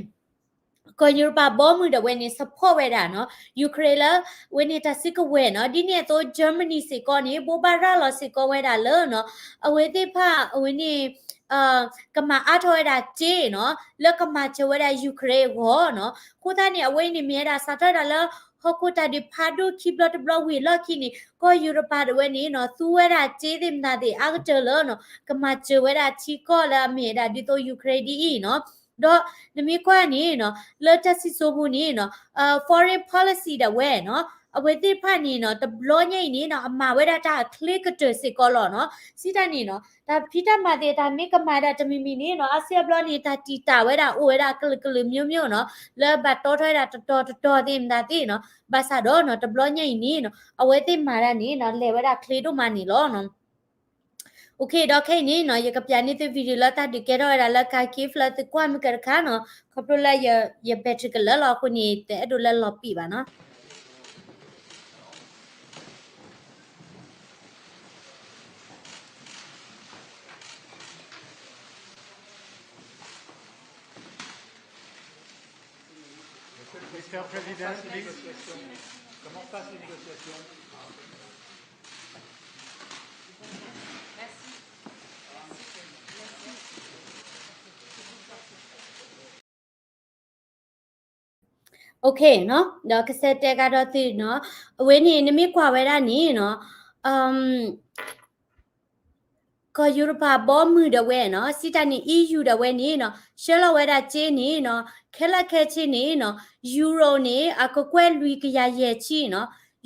ကီၢ်ယူရပၤဘီမုၢ်ဒၣ်ဝဲန့ၣ် support ဝဲဒၣ်နီၤ Ukraine လၢ အဝဲန့ၣ်တၢ်စုကဝဲၤနီၤ. ဒ်န့ၣ်အသိး Germany စ့ၢ်ကီးန့ၣ် ဘိးဘၣ်ရၤလီၤစ့ၢ်ကီးဝဲဒၣ်လၢနီၤ အဝဲသ့ၣ်တဖၣ် အဝဲန့ၣ် ကမၤအါထီၣ်ဝဲဒၣ်စ့နီၤ လၢကမၤစၢၤဝဲဒၣ် Ukraine အဂီၢ်နီၤ. အဃိသတးန့ၣ် အဝဲအံၤန့ၣ်မ့ၢ်ဝဲဒၣ်စးထီၣ်ဒၣ်လၢ ဟီၣ်ခိၣ်တၢ်ဒုးဖးဒိၣ်ခံဘျီတဘျီဝံၤအလီၢ်ခံန့ၣ် ကီၢ်ယူရပၤဒၣ်ဝဲန့ၣ်နီၤ သူဝဲဒၣ်စ့သ့ၣ်မတၤသ့ၣ်အါကတၢၢ်လၢနီၤ ကမၤစၢၤဝဲဒၣ်ထံကီၢ်လၢအမ့ၢ်ဝဲဒၣ်ဒ်သိး Ukraine ဒ်အံၤနီၤ. ဒီးနမ့ၢ်ကွၢ်န့ၣ်နီၤ လၢတၢ်စံၣ်စိၤပူၤန့ၣ်နီၤ foreign policy ဒၣ်ဝဲနီၤ အဝဲသ့ၣ်တဖၣ်န့ၣ်နီၤ တဘျီညါအံၤန့ၣ်နီၤ အမၤဝဲဒၣ်တၢ်အချ့ကတၢၢ်စ့ၢ်ကီးလီၤနီၤ. စံးတၢ်န့ၣ်နီၤ တၢ်ဖံးတၢ်မၤသ့ၣ် တၢ်မ့ၢ်ကမၤဒၣ်တမံၤမံၤန့ၣ်နီၤ အါစုအါဘျီန့ၣ် တၢ်တံာ်တာ်ဝဲဒၣ်အိၣ်ဝဲဒၣ်ကလုာ်ကလုာ်မျိုးမျိုးနီၤ လၢဘၣ်တီထီၣ်ဝဲဒၣ်တတီၤတတီၤသ့ၣ်မတၤသ့ၣ်နီၤ. ဘၣ်ဆၣ်ဒီးနီၤ တဘျီညါအံၤန့ၣ်နီၤ အဝဲသ့ၣ်မၤတၢ်န့ၣ်နီၤ လဲၤဝဲဒၣ်ချ့ဒိၣ်မးန့ၣ်လီၤနီၤ. အိၣ်ခ့ ဒီးခဲအံၤန့ၣ်နီၤ ယကပျးန့ၢ်သု video လၢတၢ်ဒုးကဲထီၣ်ဝဲဒၣ်လၢ Kharkiv လၢသုကွၢ်မုၢ်ကတခါနီၤ ခီဖျိလၢယ battery ကလၢာ်လီၤအဃိန့ၣ် တအဲၣ်ဒိးလၢလီၤပံာ်ဘၣ်နီၤ. Mister President, please. Comment se passe les négociations? Okay နီၤ ဒီးကစဲးတဲကဒီးသုနီၤ အဝဲန့ၣ် နမ့ၢ်ကွၢ်ဝဲဒၣ်န့ၣ်နီၤ ကီၢ်ယူရပၤဘီမုၢ်ဒၣ်ဝဲနီၤ စံးတၢ်န့ၣ် EU ဒၣ်ဝဲန့ၣ်နီၤ ဆှၢလီၤဝဲဒၣ်စ့န့ၣ်နီၤ ခဲလၢာ်ခဲဆ့န့ၣ်နီၤ Euro န့ၣ် အကကွဲၢ်လွံၢ်ကယၤယဲၢ်ဆံနီၤ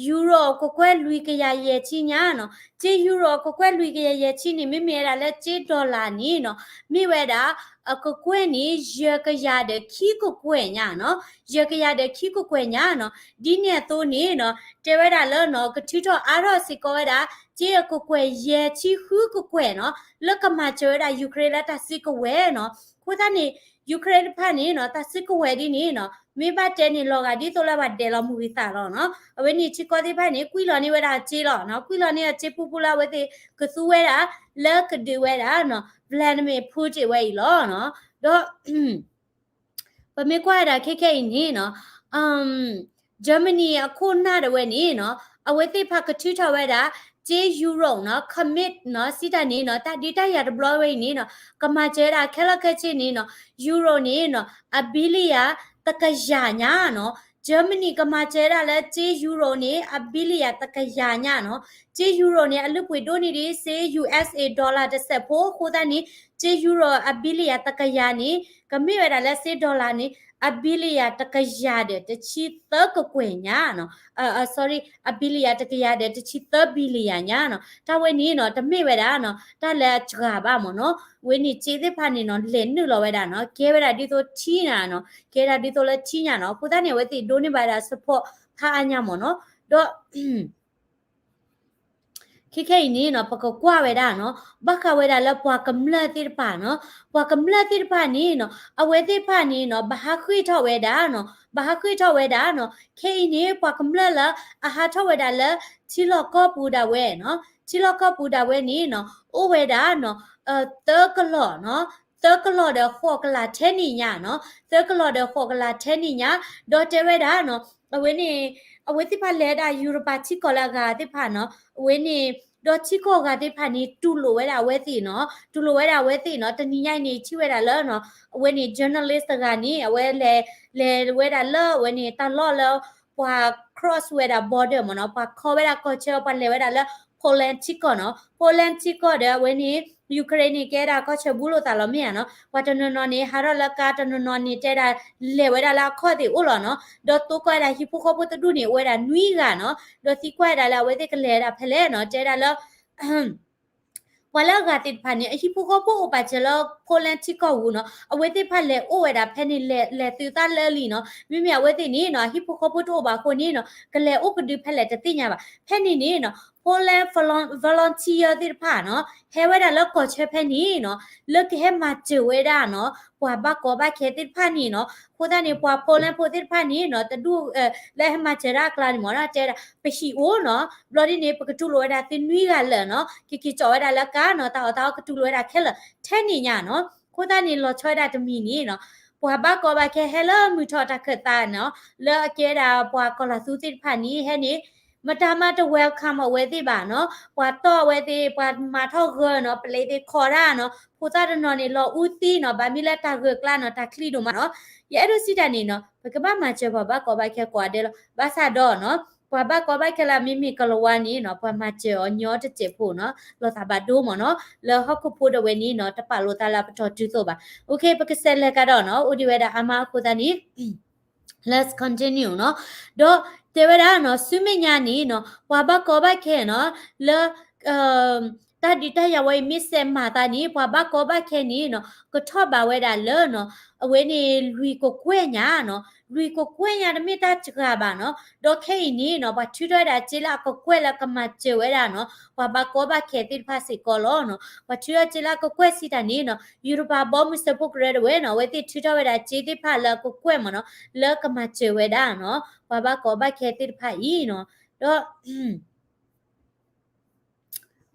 Euro အကကွဲၢ်လွံၢ်ကယၤယဲၢ်ဆံညါနီၤ စ့ Euro အကကွဲၢ်လွံၢ်ကယၤယဲၢ်ဆံန့ၣ် မ့မ့ၢ်ဝဲဒၣ်လၢစ့ dollar န့ၣ်နီၤ မ့ၢ်ဝဲဒၣ် အကကွဲၢ်န့ၣ် ယဲၢ်ကယၤဒီးခံကကွဲၢ်ညါနီၤ, ယဲၢ်ကယၤဒီးခံကကွဲၢ်ညါနီၤ. ဒ်န့ၣ်အသိးန့ၣ်နီၤ တဲဝဲဒၣ်လၢနီၤ ကထုးထီၣ်အါထီၣ်စ့ၢ်ကီးဝဲဒၣ် က့အကကွဲၢ်ယဲၢ်ဆံဃုကကွဲၢ်နီၤ လၢကမၤစၢၤဝဲဒၣ် Ukraine လၢတၢ်စုကဝဲၤနီၤ. အဃိသတးန့ၣ် Ukraine တဖၣ်န့ၣ်နီၤ တၢ်စုကဝဲၤဒ်န့ၣ်နီၤ မ့ၢ်ဘၣ်တဲန့ၣ်လီၤဂာ်ဒ်သိးလၢဘၣ်ဒဲးလီၤမုၢ်ဂံၢ်သးလီၤနီၤ. အဝဲန့ၣ်ထံကီၢ်သ့ၣ်တဖၣ်န့ၣ် ကွံာ်လီၤန့ၢ်ဝဲဒၣ်စ့လီၤနီၤ, ကွံာ်လီၤန့ၢ်အစ့ပူပူလၢအဝဲသ့ၣ်ကသူဝဲဒၣ် လၢကဒုးဝဲဒၣ်နီၤ Vladimir Putin ဝဲအံၤလီၤနီၤ. ဒီး ပမ့ၢ်ကွၢ်ဝဲဒၣ်ခဲခဲအံၤန့ၣ်နီၤ Germany အခိၣ်နၢ်ဒၣ်ဝဲန့ၣ်နီၤ အဝဲသ့ၣ်တဖၣ်ကထုးထီၣ်ဝဲဒၣ် စ့ Euro နီၤ commit နီၤ စံးတၢ်န့ၣ်နီၤ တၢ်ဒုးတၢ်ယၤတဘျီဝဲအံၤန့ၣ်နီၤ ကမၤစၢၤဝဲဒၣ်ခဲလၢာ်ခဲဆ့န့ၣ်နီၤ Euro န့ၣ်နီၤ အ billion တကယၤညါနီၤ. Germany ကမၤစၢၤဝဲဒၣ်လၢစ့ Euro န့ၣ် အ billion တကယၤညါနီၤ. စ့ Euro န့ၣ် အလုၢ်ပှ့ၤဒိၣ်န့ၢ်ဒံးစ့ U S A dollar တစဲးဖိ အဃိသတးန့ၣ် စ့ Euro အ billion တကယၤန့ၣ် ကမ့ၢ်ဝဲဒၣ်လၢစ့ dollar န့ၣ် အ billion တကယၤဒီးတဆံသၢကကွဲၢ်ညါနီၤ, အ sorry အ billion တကယၤဒီးတဆံသၢ billion ညါနီၤ. တၢ်ဝဲန့ၣ်နီၤ တမ့ၢ်ဝဲဒၣ်နီၤ တၢ်လၢအစှၤဘၣ်မ့ၢ်နီၤ. ဝဲန့ၣ်စ့သ့ၣ်တဖၣ်န့ၣ်နီၤ လဲၤနုာ်လီၤဝဲဒၣ်နီၤ ကဲဝဲဒၣ်ဒ်သိးထံညါနီၤ, ကဲဒၣ်ဒ်သိးလၢထံညါနီၤ. အဃိသတးန့ၣ် အဝဲသ့ၣ်ဒိးန့ၢ်ဘၣ်ဝဲဒၣ် support ဖးအါညါမ့ၢ်နီၤ. ဒီး ခဲခဲအံၤန့ၣ်နီၤ ပကကွၢ်ဝဲဒၣ်နီၤ ဘၣ်ဃးဝဲဒၣ်လၢပှၤကမျၢၢ်သ့ၣ်တဖၣ်နီၤ, ပှၤကမျၢၢ်သ့ၣ်တဖၣ်န့ၣ်နီၤ အဝဲသ့ၣ်တဖၣ်န့ၣ်နီၤ ဘၣ်ဟးဃ့ၢ်ထီၣ်ဝဲဒၣ်နီၤ, ဘၣ်ဟးဃ့ၢ်ထီၣ်ဝဲဒၣ်နီၤ. ခဲအံၤန့ၣ် ပှၤကမျၢၢ်လၢအဟးထီၣ်ဝဲဒၣ်လၢ ထံလီၢ်ကီၢ်ပူၤဒၣ်ဝဲနီၤ, ထံလီၢ်ကီၢ်ပူၤဒၣ်ဝဲန့ၣ်နီၤ အိၣ်ဝဲဒၣ်နီၤ သၢကလီၢ်နီၤ, သၢကလီၢ်ဒီးဃိးကလးထဲန့ၣ်ညါနီၤ, သၢကလီၢ်ဒီးဃိးကလးထဲန့ၣ်ညါ. ဒီးတဲဝဲဒၣ်နီၤ အဝဲန့ၣ် အဝဲသ့ၣ်တဖၣ်လဲၤဝဲဒၣ် ယူရပၤထံကီၢ်လၢအဂၤသ့ၣ်တဖၣ်နီၤ, အဝဲန့ၣ် ဒီးထံကီၢ်အဂၤသ့ၣ်တဖၣ်န့ၣ် တူၢ်လိာ်ဝဲဒၣ်အဝဲသ့ၣ်နီၤ, တူၢ်လိာ်ဝဲဒၣ်အဝဲသ့ၣ်နီၤ. တနံၤညါအံၤန့ၣ် ထံၣ်ဝဲဒၣ်လၢနီၤ အဝဲန့ၣ် journalist တဂၤန့ၣ် အဝဲလဲၤ လဲၤဝဲဒၣ်လၢအဝဲန့ၣ် တၢ်လီၢ်လၢ ပှၤ cross ဝဲဒၣ် border မ့ၢ်နီၤ, ပှၤခီဝဲဒၣ်ကီၢ်ဆၢ ပှၤလဲၤဝဲဒၣ်လၢ Poland ထံကီၢ်နီၤ, Poland ထံကီၢ်ဒီးအဝဲန့ၣ် Ukraine န့ၣ် ကဲဒၣ်ကီၢ်ဆၢဘူးလိာ်သးလီၤမ့ၢ်ဧါနီၤ. ပှၤတနီၤနီၤန့ၣ် ဟးထီၣ်လၢကါ, တနီၤနီၤန့ၣ် တဲဒၣ်လဲၤဝဲဒၣ်လၢအခီၣ်သ့ၣ်အိၣ်လီၤနီၤ. ဒီးသိကွၢ်ဝဲဒၣ်ဟံၣ်ဖိဃီဖိတဒူၣ်န့ၣ် အိၣ်ဝဲဒၣ်နွံဂၤနီၤ, ဒီးသံကွၢ်ဝဲဒၣ်လၢအဝဲသ့ၣ်ကလဲၤဝဲဒၣ်ဖဲလဲၣ်နီၤ, တဲဒၣ်လၢ ပှၤလၢအဂၤသ့ၣ်တဖၣ်န့ၣ် အဟံၣ်ဖိဃီဖိအိၣ်ပာ်စၢၤလၢ Poland ထံကီၢ်ပူၤနီၤ, အဝဲသ့ၣ်တဖၣ်လဲၤအိၣ်ဝဲဒၣ်ဖဲန့ၣ် လဲၤ လဲၤသုးသးလၢလံနီၤ. မ့မ့ၢ်အဝဲသ့ၣ်န့ၣ်နီၤ အဟံၣ်ဖိဃီဖိတအိၣ်ဘၣ်အဃိန့ၣ်နီၤ ကလဲၤအိၣ်ကဒုဖဲလဲၣ်တသ့ၣ်ညါဘၣ်. ဖဲန့ၣ်န့ၣ်နီၤ Poland volun-, volunteer သ့ၣ်တဖၣ်နီၤ ဟဲဝဲဒၣ်လၢကီၢ်ဆၢဖဲန့ၣ်နီၤ လၢကဟဲမၤစၢၤဝဲဒၣ်နီၤ ပှၤဘၣ်ကီဘၣ်ခဲသ့ၣ်တဖၣ်န့ၣ်နီၤ. အဃိသတးန့ၣ် ပှၤ Poland ဖိသ့ၣ်တဖၣ်န့ၣ်နီၤ တဒူၣ် လၢဟဲမၤစၢၤတၢ်အကျါန့ၣ်မ့ၢ်နီၤ တဲဒၣ် ပဟံၣ်အိၣ်နီၤ, ဘျီဒ်န့ၣ် ပကတူၢ်လိာ်ဝဲဒၣ်သုနွံဂၤလၢာ်နီၤ, ကက့ၤကၠီၣ်ဝဲဒၣ်လၢကါနီၤ, တၢ်အီၣ်တၢ်အီကတူၢ်လိာ်ဝဲဒၣ်ခဲလၢာ်ထဲန့ၣ်ညါနီၤ. အဃိသတးန့ၣ် လီၤဆီဝဲဒၣ်တမံၤန့ၣ်နီၤ ပှၤဘၣ်ကီဘၣ်ခဲဟဲလၢမုၢ်ထီၣ်တၢ်ခၢၣ်သးနီၤ, လၢအကဲဒၣ်ပှၤကီၢ်လၤသူသ့ၣ်တဖၣ်န့ၣ် ဟဲန့ၣ် မတၤမးတ welcome အဝဲသ့ၣ်ဘၣ်နီၤ, ပှၤတီၢ်အဝဲသ့ၣ် ပှၤမၤထီၣ်ဂၢၤနီၤ, ပလဲသ့ၣ်ခီၣ်တၢ်နီၤ, ဖိသၣ်တနီၤန့ၣ် လီၤအူသံနီၤ, ဘၣ်မ့ၢ်လၢတၢ်ဂၢၢ်ကျါနီၤ, တၢ်ချံဒိၣ်မးနီၤ. ယအဲၣ်ဒိးစံးတၢ်န့ၣ်နီၤ ပကဘၣ်မၤစၢၤပှၤဘၣ်ကီဘၣ်ခဲကိးဂၤဒဲးလီၤ. ဘၣ်ဆၣ်ဒီးနီၤ ပှၤဘၣ်ကီဘၣ်ခဲလၢအမ့မ့ၢ်ကလၤဝါန့ၣ်နီၤ ပှၤမၤစၢၤအီၤညီတစဲးဖိနီၤ, လီၤသးဘၣ်ဒိမးနီၤ, လၢဟီၣ်ခိၣ်ဖိဒၣ်ဝဲန့ၣ်နီၤ တပာ်လိာ်သးလၢအပတီၢ်တုၤသိးဘၣ်. အိၣ်ခ့ ပကစးလဲၤကဒီးနီၤ, အိၣ်ဒံးဝဲဒၣ်အါမးအဃိသတးန့ၣ် let's continue နီၤ. ဒီးတဲဝဲဒၣ်နီၤ ဆူမဲာ်ညါန့ၣ်နီၤ ပှၤဘၣ်ကီဘၣ်ခဲနီၤ လၢ တၢ်ဒုးတၢ်ယၤဝဲအံၤမ့ၢ်စဲးမၤသးန့ၣ် ပှၤဘၣ်ကီဘၣ်ခဲန့ၣ်နီၤ ကထီၣ်ဘးဝဲဒၣ်လၢနီၤ အဝဲန့ၣ် လွံၢ်ကကွဲၢ်ညါနီၤ, လွံၢ်ကကွဲၢ်ညါတမ့ၢ်တၢ်စှၤဘၣ်နီၤ. ဒီးခဲအံၤန့ၣ်နီၤ ပှၤထုးထီၣ်ဝဲဒၣ်စ့လၢအကကွဲၢ်လၢကမၤစၢၤဝဲဒၣ်နီၤ ပှၤဘၣ်ကီဘၣ်ခဲသ့ၣ်တဖၣ်စ့ၢ်ကီးလီၤနီၤ. ပှၤထုးထီၣ်စ့လၢအကကွဲၢ်စံးတၢ်န့ၣ်နီၤ ယူရပၤဘီမုၢ်စၢဖှိၣ်ကရၢတဝဲနီၤ အဝဲသ့ၣ်ထုးထီၣ်ဝဲဒၣ်စ့သ့ၣ်တဖၣ်လၢအကကွဲၢ်မ့ၢ်နီၤ လၢကမၤစၢၤဝဲဒၣ်နီၤ ပှၤဘၣ်ကီဘၣ်ခဲသ့ၣ်တဖၣ်အံၤနီၤ. ဒီး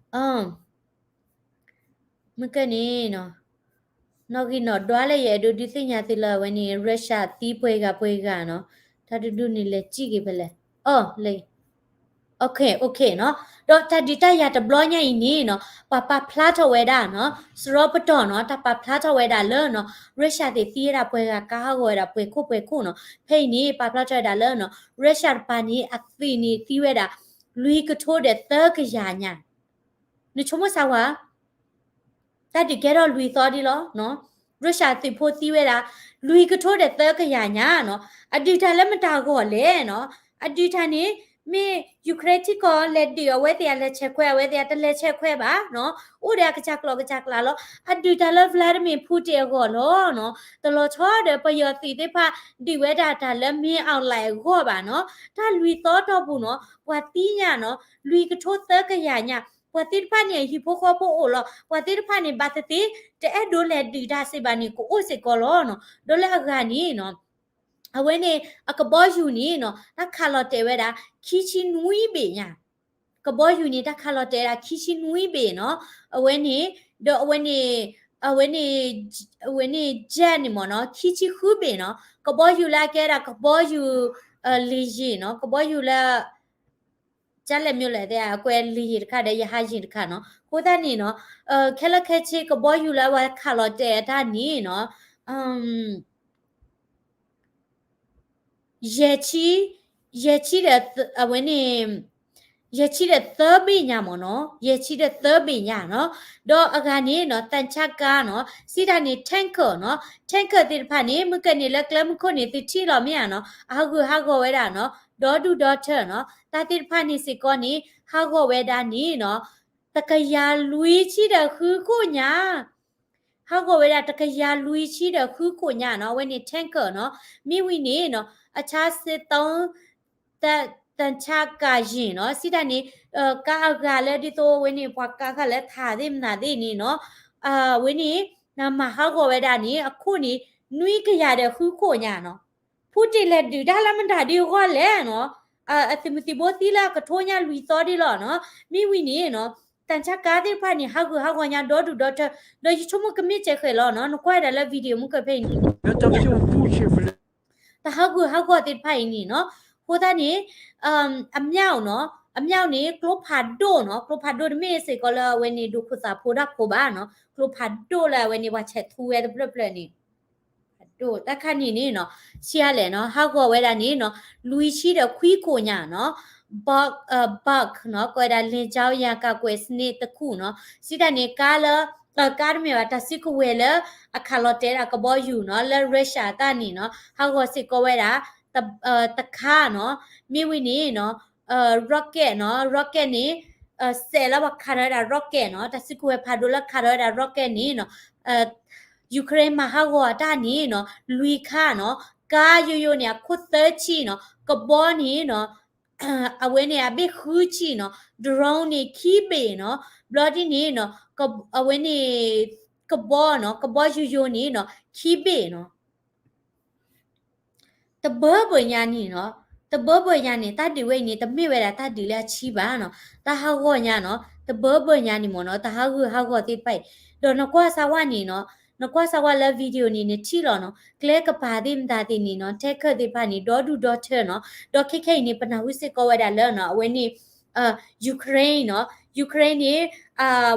မ့ၢ်ကဲန့ၣ်နီၤ နီၣ်ဂံၢ်နီၣ်ဒွးလၢယအဲၣ်ဒိးဒုးသ့ၣ်ညါသုလၢအဝဲန့ၣ် Russia သံပှဲၤဂၤပှဲၤဂၤနီၤ, တၢ်တဒူၣ်န့ၣ်လဲၤစံၣ်က့ၤဖဲလဲၣ်, အီၣ်လဲၤ OK OK နီၤ. ဒီးတၢ်ဒုးတၢ်ယၤတဘျီညါအံၤန့ၣ်နီၤ ပှၤပာ်ဖျါထီၣ်ဝဲဒၣ်နီၤ စရီပတီၢ်နီၤ တၢ်ပာ်ဖျါထီၣ်ဝဲဒၣ်လၢနီၤ Russia သ့ၣ်သံဝဲဒၣ်ပှဲၤဂၤကါဟးဂီၤဝဲဒၣ်ပှဲၤခိၣ်ပှဲၤခိၣ်နီၤ. ဖဲအံၤန့ၣ် ပာ်ဖျါထီၣ်ဝဲဒၣ်လၢနီၤ Russia တပၤန့ၣ် အသ့ၣ်န့ၣ်သံဝဲဒၣ် လွံၢ်ကထိဒီးသၢကယၤညါ နဆိကမိၣ်စၢ်ဝါ တၢ်ဒုးကဲထီၣ်လွံၢ်သီဒ်လီၤနီၤ. Russia သုးဖိသံဝဲဒၣ် လွံၢ်ကထိဒီးသၢကယၤညါနီၤ. အဒုးတၢ်လၢမတၤဂီၢ်လဲၣ်နီၤ. အဒုးတၢ်န့ၣ် မ့ၢ် Ukraine ထံကီၢ်လဲၤဒုး အဝဲသ့ၣ်အလဲၤဆဲးခွဲး အဝဲသ့ၣ်အတလဲၤဆဲးခွဲးဘၣ်နီၤ, အိၣ်ဒီးအကစၢ်ကျိာ်ကစၢ်ကျါလီၤ. အဒုးတၢ်လၢ Vladimir Putin အဂီၢ်လီၤနီၤ. တလီၤဆီဒီးပယီၤသုးသ့ၣ်တဖၣ် ဒုးဝဲဒၣ်တၢ်လၢ မင်းအောင်လှိုင် အဂီၢ်ဘၣ်နီၤ. တၢ်လွံၢ်သီတီၢ်ပူၤနီၤ ပှၤသံညါနီၤ လွံၢ်ကထိသၢကယၤညါ, ပှၤသ့ၣ်တဖၣ်န့ၣ်အဟံၣ်ဖိဃီဖိအိၣ်လီၤ. ပှၤသ့ၣ်တဖၣ်န့ၣ် ဘၣ်သ့ၣ်သ့ၣ် တအဲၣ်ဒိးလဲၤဒုးတၢ်စ့ၢ်ဘၣ်န့ၣ် ကအိၣ်စ့ၢ်ကီးလီၤနီၤ. ဒီးလၢအဂၤန့ၣ်နီၤ အဝဲန့ၣ် အကဘီယူၤန့ၣ်နီၤ တၢ်ခးလီၤတဲာ်ဝဲဒၣ် ခံဆံနွံဘ့ၣ်ညါ, ကဘီယူၤန့ၣ် တၢ်ခးလီၤတဲာ်ဝဲဒၣ် ခံဆံနွံဘ့ၣ်နီၤ. အဝဲန့ၣ် ဒီးအဝဲန့ၣ် အဝဲန့ၣ် အဝဲန့ၣ် jet န့ၣ်မ့ၢ်နီၤ ခံဆံဃုဘ့ၣ်နီၤ. ကဘီယူၤလၢအကဲဒၣ် ကဘီယူၤ လေယာဉ်နီၤ ကဘီယူၤလၢ ကလဲၣ်မ့ၢ်လဲၣ်သ့ၣ် အကွဲး လေယာဉ် တခါဒီး ရဟတ်ယာဉ် တခါနီၤ. အဃိသတးန့ၣ်နီၤ ခဲလၢာ်ခဲဆ့ ကဘီယူၤလၢအဝဲခးလီၤတဲာ်အတၢ်န့ၣ်နီၤ ယဲၢ်ဆံ ယဲၢ်ဆံဒီး အဝဲန့ၣ် ယဲၢ်ဆံဒီးသၢဘ့ၣ်ညါမ့ၢ်နီၤ ယဲၢ်ဆံဒီးသၢဘ့ၣ်ညါနီၤ. ဒီးအဂၤန့ၣ်နီၤ သံချပ်ကားနီၤ စံးတၢ်န့ၣ် tanker နီၤ tanker သ့ၣ်တဖၣ်န့ၣ် မုၢ်ကန့ၣ်လၢကျဲမုၢ်ခိၣ်န့ၣ် သုထံၣ်လီၤမ့ၢ်ဧါနီၤ အဟးဂူာ်ဟးဂီၤဝဲဒၣ်နီၤ ဒီဒူၣ်ဒီထၢနီၤ တၢ်သ့ၣ်တဖၣ်န့ၣ်စ့ၢ်ကီးန့ၣ် ဟးဂီၤဝဲဒၣ်န့ၣ်နီၤ တကယၤလွံၢ်ဆံဒီးဃုခိၣ်ညါ ဟးဂီၤဝဲဒၣ်တကယၤလွံၢ်ဆံဒီးဃုခိၣ်ညါနီၤ အဝဲန့ၣ် tanker နီၤ. မ့ၢ်ဝံၤန့ၣ်နီၤ အဆါစ့းသု သံချပ်ကားယာဉ်နီၤ စံးတၢ်န့ၣ် ကါအဂၤလၢဒ်သိးဝဲန့ၣ် ပှၤကါဃာ်လၢထးသ့ၣ်မနုၤသ့ၣ်န့ၣ်နီၤ အဝဲန့ၣ် မၤဟးဂီၤဝဲဒၣ်န့ၣ် အခိၣ်န့ၣ် နွံကယၤဒီးဃုခိၣ်ညါနီၤ. ဖူတ့ၢ်လဲၤဒုးတၢ်လၢမတၤဒ်အဂီၢ်လဲၣ်နီၤ အသုးမုၢ်သံၣ်ဘိသံလၢအကထိညါလွံၢ်သီဒ်လီၤနီၤ. မ့ၢ်ဝံၤန့ၣ်နီၤ သံချပ်ကားသ့ၣ်တဖၣ်န့ၣ် ဟးဂူာ်ဟးဂီၤညါဒီဒူၣ်ဒီထၢ ဒီးယဆိကမိၣ်ကမ့ၢ်စဲးဃဲးလီၤနီၤ နကွၢ်ဒၣ်လၢ video မုၢ်ကဖဲအံၤန့ၣ် တၢ်ဟးဂူာ်ဟးဂီၤသ့ၣ်တဖၣ်အံၤန့ၣ်နီၤ အဃိသတးန့ၣ် အမြောက်နီၤ အမြောက်န့ၣ် ကျိဖးဒိၣ်နီၤ ကျိဖးဒိၣ်တမ့ၢ်စ့ၢ်ကီးလၢအဝဲန့ၣ် ဒိၣ်ခိၣ်သးဖိတၢ်ဖိဘၣ်နီၤ ကျိဖးဒိၣ်လၢအဝဲန့ၣ် ပှၤဆဲးသူဝဲတဖျၢၣ်ဖျၢၣ်န့ၣ် ဖးဒိၣ် တၢ်ခါန့ၣ်န့ၣ်နီၤ ဆံးအါလဲၣ်နီၤ ဟးဂီၤဝဲဒၣ်န့ၣ်နီၤ လွံၢ်ဆံဒီးခွံခိၣ်ညါနီၤ ဘၣ် ဘၣ်နီၤ ကိးဝဲဒၣ် လေကြောင်းရန်ကာကွယ်စနစ်တစ်ခုနီၤ စံးတၢ်န့ၣ် ကါလၢ ကါတမ့ၢ်ဘၣ် တၢ်စုကဝဲၤလၢ အခးလီၤတဲာ်ဒၣ်ကဘီယူၤနီၤ လၢ Russia အတၢ်န့ၣ်နီၤ ဟးဂီၤစ့ၢ်ကီးဝဲဒၣ် တခါနီၤ မ့ၢ်ဝံၤန့ၣ်နီၤ rocket နီၤ rocket န့ၣ် စဲးလၢပှၤခးထီၣ်ဝဲဒၣ် rocket နီၤ တၢ်စုကဝဲၤဖးဒိၣ်လၢခးထီၣ်ဝဲဒၣ် rocket န့ၣ်နီၤ Ukraine မၤဟးဂီၤအတၢ်န့ၣ်နီၤ လွံၢ်ခါနီၤ ကါယိယိန့ၣ် အခိၣ်သၢဆံနီၤ ကဘီန့ၣ်နီၤ အဝဲန့ၣ်အဘ့ၣ်ဃုဆံနီၤ drone န့ၣ် ခံဘ့ၣ်နီၤ ဘျီဒ်န့ၣ်နီၤ အဝဲန့ၣ် ကဘီနီၤ ကဘီယိယိန့ၣ်နီၤ ခံဘ့ၣ်နီၤ တဘၢဘၢညါန့ၣ်နီၤ တဘၢဘၢညါန့ၣ် တၢ်ဒုးဝဲအံၤန့ၣ် တမ့ၢ်ဝဲဒၣ်တၢ်ဒုးလၢအဆံးဘၣ်နီၤ တၢ်ဟးဂီၤညါနီၤ တဘၢဘၢညါန့ၣ်မ့ၢ်နီၤ တၢ်ဟးဂူာ်ဟးဂီၤသ့ၣ်တဖၣ်အံၤ ဒီးနကွၢ်စၢ်ဝဲန့ၣ်နီၤ နကွၢ်စၢ်ဝဲလၢ video န့ၣ် နထံၣ်လီၤနီၤ ကျဲကပၤသ့ၣ်မတၤသ့ၣ်န့ၣ်နီၤ tanker သ့ၣ်တဖၣ်န့ၣ် ဒီဒူၣ်ဒီထၢနီၤ ဒီးခဲခဲအံၤန့ၣ် ပနၢ်ဟူစ့ၢ်ကီးဝဲဒၣ်လၢနီၤ အဝဲန့ၣ် Ukraine နီၤ Ukraine န့ၣ်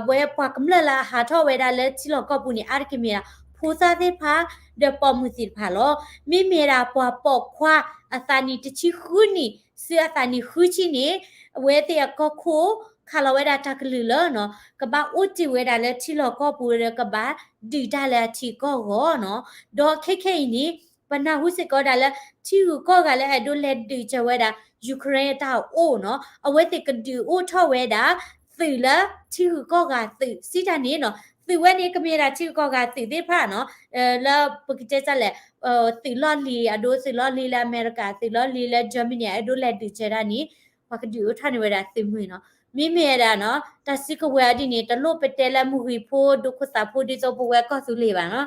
ဝဲပှၤကမျၢၢ်လၢအဟးထီၣ်ဝဲဒၣ်လၢထံလီၢ်ကီၢ်ပူၤန့ၣ် အါတက့ၢ်မ့ၢ်ဒၣ် ဖိသၣ်သ့ၣ်တဖၣ် ဒီးပိာ်မုၣ်သ့ၣ်တဖၣ်လီၤ. မ့မ့ၢ်ဒၣ်ပှၤပိာ်ခွါအသးနံၣ်တဆံဃုနံၣ် ဆူအသးနံၣ်ဃုဆံန့ၣ် အဝဲသ့ၣ်အကီၢ်ခိၣ် ခးလီၤဝဲဒၣ်တၢ်ကလုၢ်လၢနီၤ ကဘၣ်အိၣ်တ့ၢ်ဝဲဒၣ်လၢထံလီၢ်ကီၢ်ပူၤဒီး ကဘၣ်ဒုးတၢ်လၢအထံအကီၢ်အဂီၢ်နီၤ. ဒီးခဲခဲအံၤန့ၣ် ပနၢ်ဟူစ့ၢ်ကီးဒၣ်လၢ ထံဂုၤကီၢ်ဂၤလၢအဲၣ်ဒိးလဲၤဒုးစၢၤဝဲဒၣ် Ukraine အတၢ်အိၣ်နီၤ အဝဲသ့ၣ်ကဒုးအိၣ်ထီၣ်ဝဲဒၣ် သုးလၢထံဂုၤကီၢ်ဂၤသုး စံးတၢ်န့ၣ်နီၤ သုးဝဲန့ၣ် ကမ့ၢ်ဒၣ်ထံဂုၤကီၢ်ဂၤသုးသ့ၣ်တဖၣ်နီၤ လၢပကတဲတၢ်လဲၣ် သုးလီၢ်လံၤ အဒိ သုးလီၢ်လံၤလၢအမဲရကၤ သုးလီၢ်လံၤလၢ Germany အဲၣ်ဒိးလဲၤဒုးစၢၤဒၣ်န့ၣ် ပှၤကဒုးအိၣ်ထီၣ်န့ၢ်ဝဲဒၣ်သုးမုၢ်နီၤ. မ့မ့ၢ်ဝဲဒၣ်နီၤ တၢ်စုကဝဲၤအီၤဒ်န့ၣ် တလိၣ်ပတဲလၢမုၢ်ဂံၢ်ဖိ ဒိၣ်ခိၣ်သးဖိဒ်သိးပဝဲကီၢ်သူလ့ၤဘၣ်နီၤ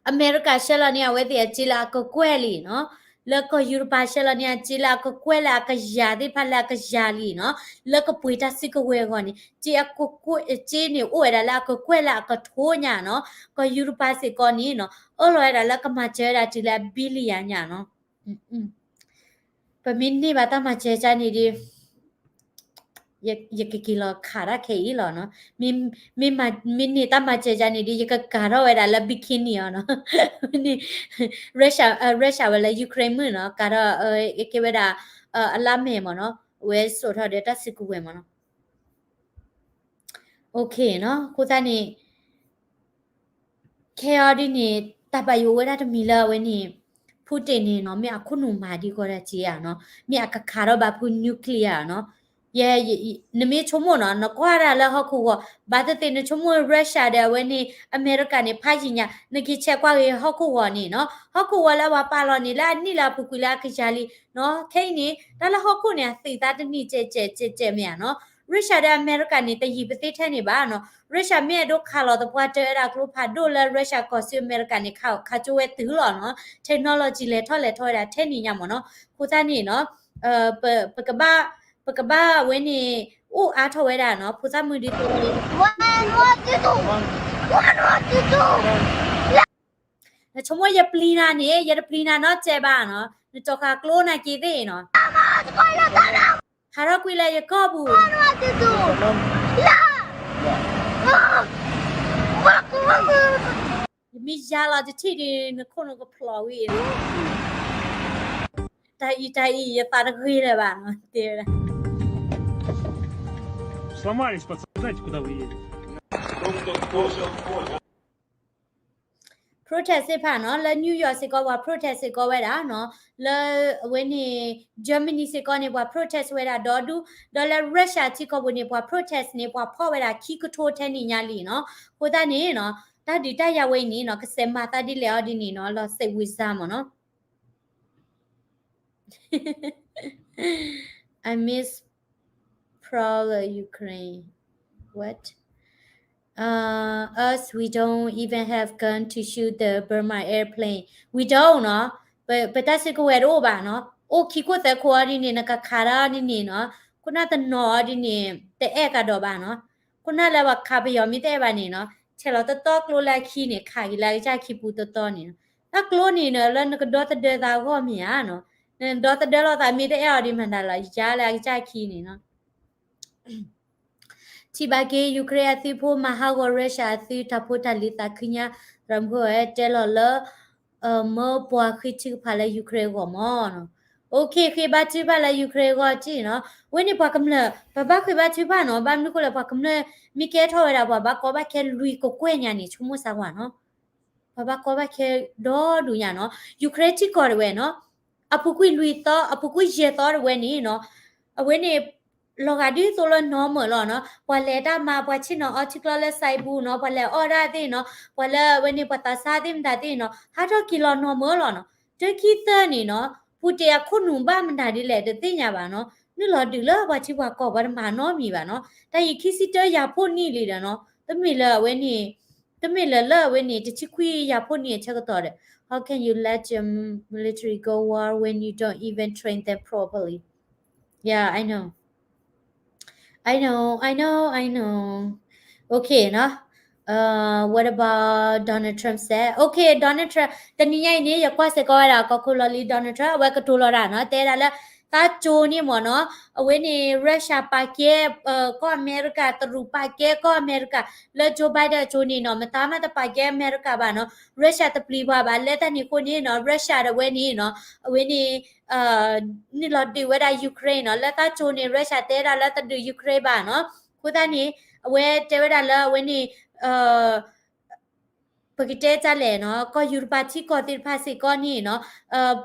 အမဲရကၤဆှၢလီၤန့ၢ်အဝဲသ့ၣ်အစ့လၢအကကွဲၢ်လံနီၤ, လၢကီၢ်ယူရပၤဆှၢလီၤန့ၢ်အစ့လၢအကကွဲၢ်လၢအကယၤသ့ၣ်တဖၣ်လၢအကယၤလံနီၤ, လၢကပှ့ၤတၢ်စုကဝဲၤအဂီၢ်န့ၣ် စ့အကကွဲၢ် စ့န့ၣ်အိၣ်ဝဲဒၣ်လၢအကကွဲၢ်လၢအကထိညါနီၤ, ကီၢ်ယူရပၤစ့ၢ်ကီးန့ၣ်နီၤ အၢၣ်လီၤဝဲဒၣ်လၢကမၤစၢၤဝဲဒၣ်တုၤလၢအ billion ညါနီၤ ပမ့ၢ်န့ၢ်ဘၣ်တၢ်မၤစၢၤကါန့ၣ်ဒီး ယကက့ၤလီၤခးတၢ်ခဲအံၤလီၤနီၤ, မ့ၢ်န့ၢ်တၢ်မၤစၢၤကါန့ၣ်ဒီး ယကကၤထီၣ်ဝဲဒၣ်လၢ bikini အီၤနီၤ, Russia ဝဲလၢ Ukraine မုၢ်နီၤ, ကၤထီၣ် ကဲဝဲဒၣ် အလါမဲာ်မ့ၢ်နီၤ, အဝဲစိာ်ထီၣ်ဒီးတၢ်စုကဝဲၤမ့ၢ်နီၤ. OK နီၤ, အဃိသတးန့ၣ် ခဲအံၤဒ်န့ၣ် တၢ်ဘၣ်ယိၣ်ဝဲဒၣ်တမံၤလၢအဝဲန့ၣ် Putin န့ၣ်နီၤ မ့ၢ်အခိၣ်နူာ်မၤဒ်ကီးဒၣ်က့ဧါနီၤ, မ့ၢ်အကခးထီၣ်ဘၣ်ဖု nuclear နီၤ. ယဲ နမ့ၢ်ဆိကမိၣ်နီၤ နကွၢ်ဒၣ်လၢဟီၣ်ခိၣ်ဂီၤ ဘၣ်သ့ၣ်သ့ၣ် နဆိကမိၣ် Russia ဒီးအဝဲန့ၣ် အမဲရကၤန့ၣ် ဖးယံာ်ညါ နက့ၤဆဲးကွၢ်ဂ့ၤဟီၣ်ခိၣ်ဂီၤန့ၣ်နီၤ, ဟီၣ်ခိၣ်ဂီၤလၢအဝဲပာ်လီၤန့ၣ် လၢအနံၣ်လၢအပူၤကွံာ်လၢအကယၤလံနီၤ. ခဲအံၤန့ၣ် တၢ်လၢဟီၣ်ခိၣ်န့ၣ် အသုးသးတနံၤကဲးကဲးကဲးကဲးမ့ၢ်ဧါနီၤ. Russia ဒီးအမဲရကၤန့ၣ် တယံာ်ပသ့ထဲန့ၣ်ဘၣ်နီၤ. Russia မ့ၢ်အဲၣ်ဒိးခးလီၤသပှၢ်တၢၢ်ဝဲဒၣ်ကျိဖးဒိၣ်လၢ Russia ကီၢ်ဆူအမဲရကၤန့ၣ် ခး ခးကၠိဝဲတုၤလီၤနီၤ, technology လဲၤထီၣ်လဲၤထီၣ်ဝဲဒၣ်ထဲန့ၣ်ညါမ့ၢ်နီၤ. အဃိသတးန့ၣ်နီၤ ပ ပကဘၣ် ပကဘၣ်အဝဲန့ၣ် အိၣ်အါထီၣ်ဝဲဒၣ်နီၤ ဖိသၣ်မုၣ်ဒ်သိး နဆိကမိၣ်ယပျံၤနၤန့ၣ် ယတပျံၤနၤနီတစဲးဘၣ်နီၤ, နတီၢ်ဃာ်ကျိနၤက့ၤသ့ၣ်နီၤ, ဟးထီၣ်ကွံာ်လၢယကီၢ်ပူၤ, ယမ့ၢ်ယါလီၤတထံၣ်ဒီး နခိၣ်နကဖျိးဝံၤအံၤ, တၢ်အံၤတၢ်အံၤ ယသးတဂ့ၤလၢၤဘၣ်နီၤ တဲဝဲဒၣ် protest သ့ၣ်တဖၣ်နီၤ, လၢ New York စ့ၢ်ကီး ပှၤ protest စ့ၢ်ကီးဝဲဒၣ်နီၤ, လၢအဝဲန့ၣ် Germany စ့ၢ်ကီးန့ၣ် ပှၤ protest ဝဲဒၣ်ဒီဒူၣ်, ဒီးလၢ Russia ထံကီၢ်ပူၤန့ၣ် ပှၤ protest န့ၣ် ပှၤဖီၣ်ဝဲဒၣ်ခံကထိထဲန့ၣ်ညါလံနီၤ. အဃိသတးန့ၣ်နီၤ တၢ်ဒုးတၢ်ယၤဝဲအံၤန့ၣ်နီၤ ကစဲးမၤသးဒ်လဲၣ်အီၤဒ်န့ၣ်နီၤ လီၤစဲးဝံၤစါမ့ၢ်နီၤ. I miss Prowler Ukraine. What? Uh, us, we don't even have gun to shoot the Burma airplane. We don't နီၤ. ပ ပတၢ်စုကဝဲၤတအိၣ်ဘၣ်နီၤ. အိၣ်ခံခိၣ်သၢခိၣ်အီၤဒ်န့ၣ် နကခးဒၣ်ဒ်န့ၣ်နီၤ. ခိၣ်နၢ်တနီၤအီၤဒ်န့ၣ် တအဲၣ်ကဒီးဘၣ်နီၤ. ခိၣ်နၢ်လၢပှၤခးပယီၤမ့ၢ်တအဲၣ်ဘၣ်န့ၣ်နီၤ ဆဲးလီၤတတီကျိလၢအခံန့ၣ် ခးက့ၤလၢအကစၢ်ခံပူၤတတီန့ၣ်နီၤ. တၢ်ကျိန့ၣ်နီၤ လၢနကဒီသဒၢသးအဂီၢ်မ့ၢ်ဧါနီၤ. နဒီသဒၢလိာ်သးမ့ၢ်တအဲၣ်အီၤဒံးမတၤလီၤ ယါလၢအကစၢ်ခံန့ၣ်နီၤ. ထံၣ်ဘၣ်က့ၤ Ukraine အသုးဖိမၤဟးဂီၤ Russia အသုးတၢ်ဖိတၢ်လံၤသးခုညါ ရၤမုၢ်ခိၣ်ဝဲတဲလီၤလၢ မၢပှၤဃ့ထုကဖၣ်လၢ Ukraine အဂီၢ်မ့ၢ်နီၤ. Okay ဃ့ဘါထုကဖၣ်လၢ Ukraine အဂီၢ်တ့ၢ်နီၤ. ဝဲန့ၣ်ပှၤကမျၢၢ် ပဘၣ်ဃ့ဘါထုကဖၣ်နီၤ. ဘၣ်မနုၤဃိလဲၣ် ပှၤကမျၢၢ်မ့ၢ်ကဲထီၣ်ဝဲဒၣ် ပှၤဘၣ်ကီဘၣ်ခဲလွံၢ်ကကွဲၢ်ညါန့ၣ် ဆိကမိၣ်စၢ်ဝဲနီၤ. ပှၤဘၣ်ကီဘၣ်ခဲဒီဒူၣ်ညါနီၤ. Ukraine ထံကီၢ်တဝဲနီၤ အပူၤကွံာ်လွံၢ်သီ အပူၤကွံာ်ယဲၢ်သီတဝဲန့ၣ်နီၤ အဝဲန့ၣ် လီၤဂာ်ဒ်သိးလၢနီၢ်မၢၢ်လီၤနီၤ. ပှၤလဲၤတၢ်မၤ ပှၤဆ့ၣ်နီၤအီထံကျီလၢ စံပူၤနီၤ ပှၤလဲၤအီၣ်ဒၣ်သ့ၣ်နီၤ ပှၤလၢအဝဲန့ၣ် ပှၤသးစၢ်သ့ၣ်မတၤသ့ၣ်နီၤ ဟးထီၣ်က့ၤလီၤနီၢ်မၢၢ်လီၤနီၤ. တခံသၢန့ၣ်နီၤ Putin အခိၣ်နူာ်ဘၣ်မတၤဒ်လဲၣ်တသ့ၣ်ညါဘၣ်နီၤ. နုာ်လီၤဒုးလၢပှၤထံပှၤကီၢ် ပှၤတမၤနီတမံၤဘၣ်နီၤ. တၢ်အံၤခံဆံတၢယၤဖိနံၣ်လံဒီးနီၤ တမ့ၢ်လၢအဝဲန့ၣ် တမ့ၢ်လၢလၢအဝဲန့ၣ် တဆံခွံယၤဖိနံၣ်အဆၢကတီၢ်ဒီး How can you let your military go war when you don't even train them properly? Yeah, I know. I know, I know, I know. Okay နီၤ. Uh, what about Donald Trump said? Okay, Donald Trump တနံၤညါအံၤန့ၣ် ယကွၢ်စ့ၢ်ကီးဝဲဒၣ် ကီၢ်ခိၣ်လီၢ်လံၤ Donald Trump အဝဲကတိၤလီၤဒၣ်နီၤ တဲဒၣ်လၢ သးကၠိန့ၣ်မ့ၢ်နီၤ အဝဲန့ၣ် Russia ပာ်ကဲ ကီၢ်အမဲရကၤ တရူးပာ်ကဲကီၢ်အမဲရကၤ လၢ Joe Biden အကၠိန့ၣ်နီၤ မတၤမးတပာ်ကဲအမဲရကၤဘၣ်နီၤ Russia တပျံၤပှၤဘၣ် လၢတၢ်န့ၣ်အဃိန့ၣ်နီၤ Russia တဝဲန့ၣ်နီၤ အဝဲန့ၣ် နုာ်လီၤဒုးဝဲဒၣ် Ukraine နီၤ လၢသးကၠိန့ၣ် Russia တဲဒၣ်လၢတဒုး Ukraine ဘၣ်နီၤ အဃိသတးန့ၣ် အဝဲတဲဝဲဒၣ်လၢအဝဲန့ၣ် ပကတဲတၢ်လဲၣ်နီၤ ကီၢ်ယူရပၤထံကီၢ်သ့ၣ်တဖၣ်စ့ၢ်ကီးန့ၣ်နီၤ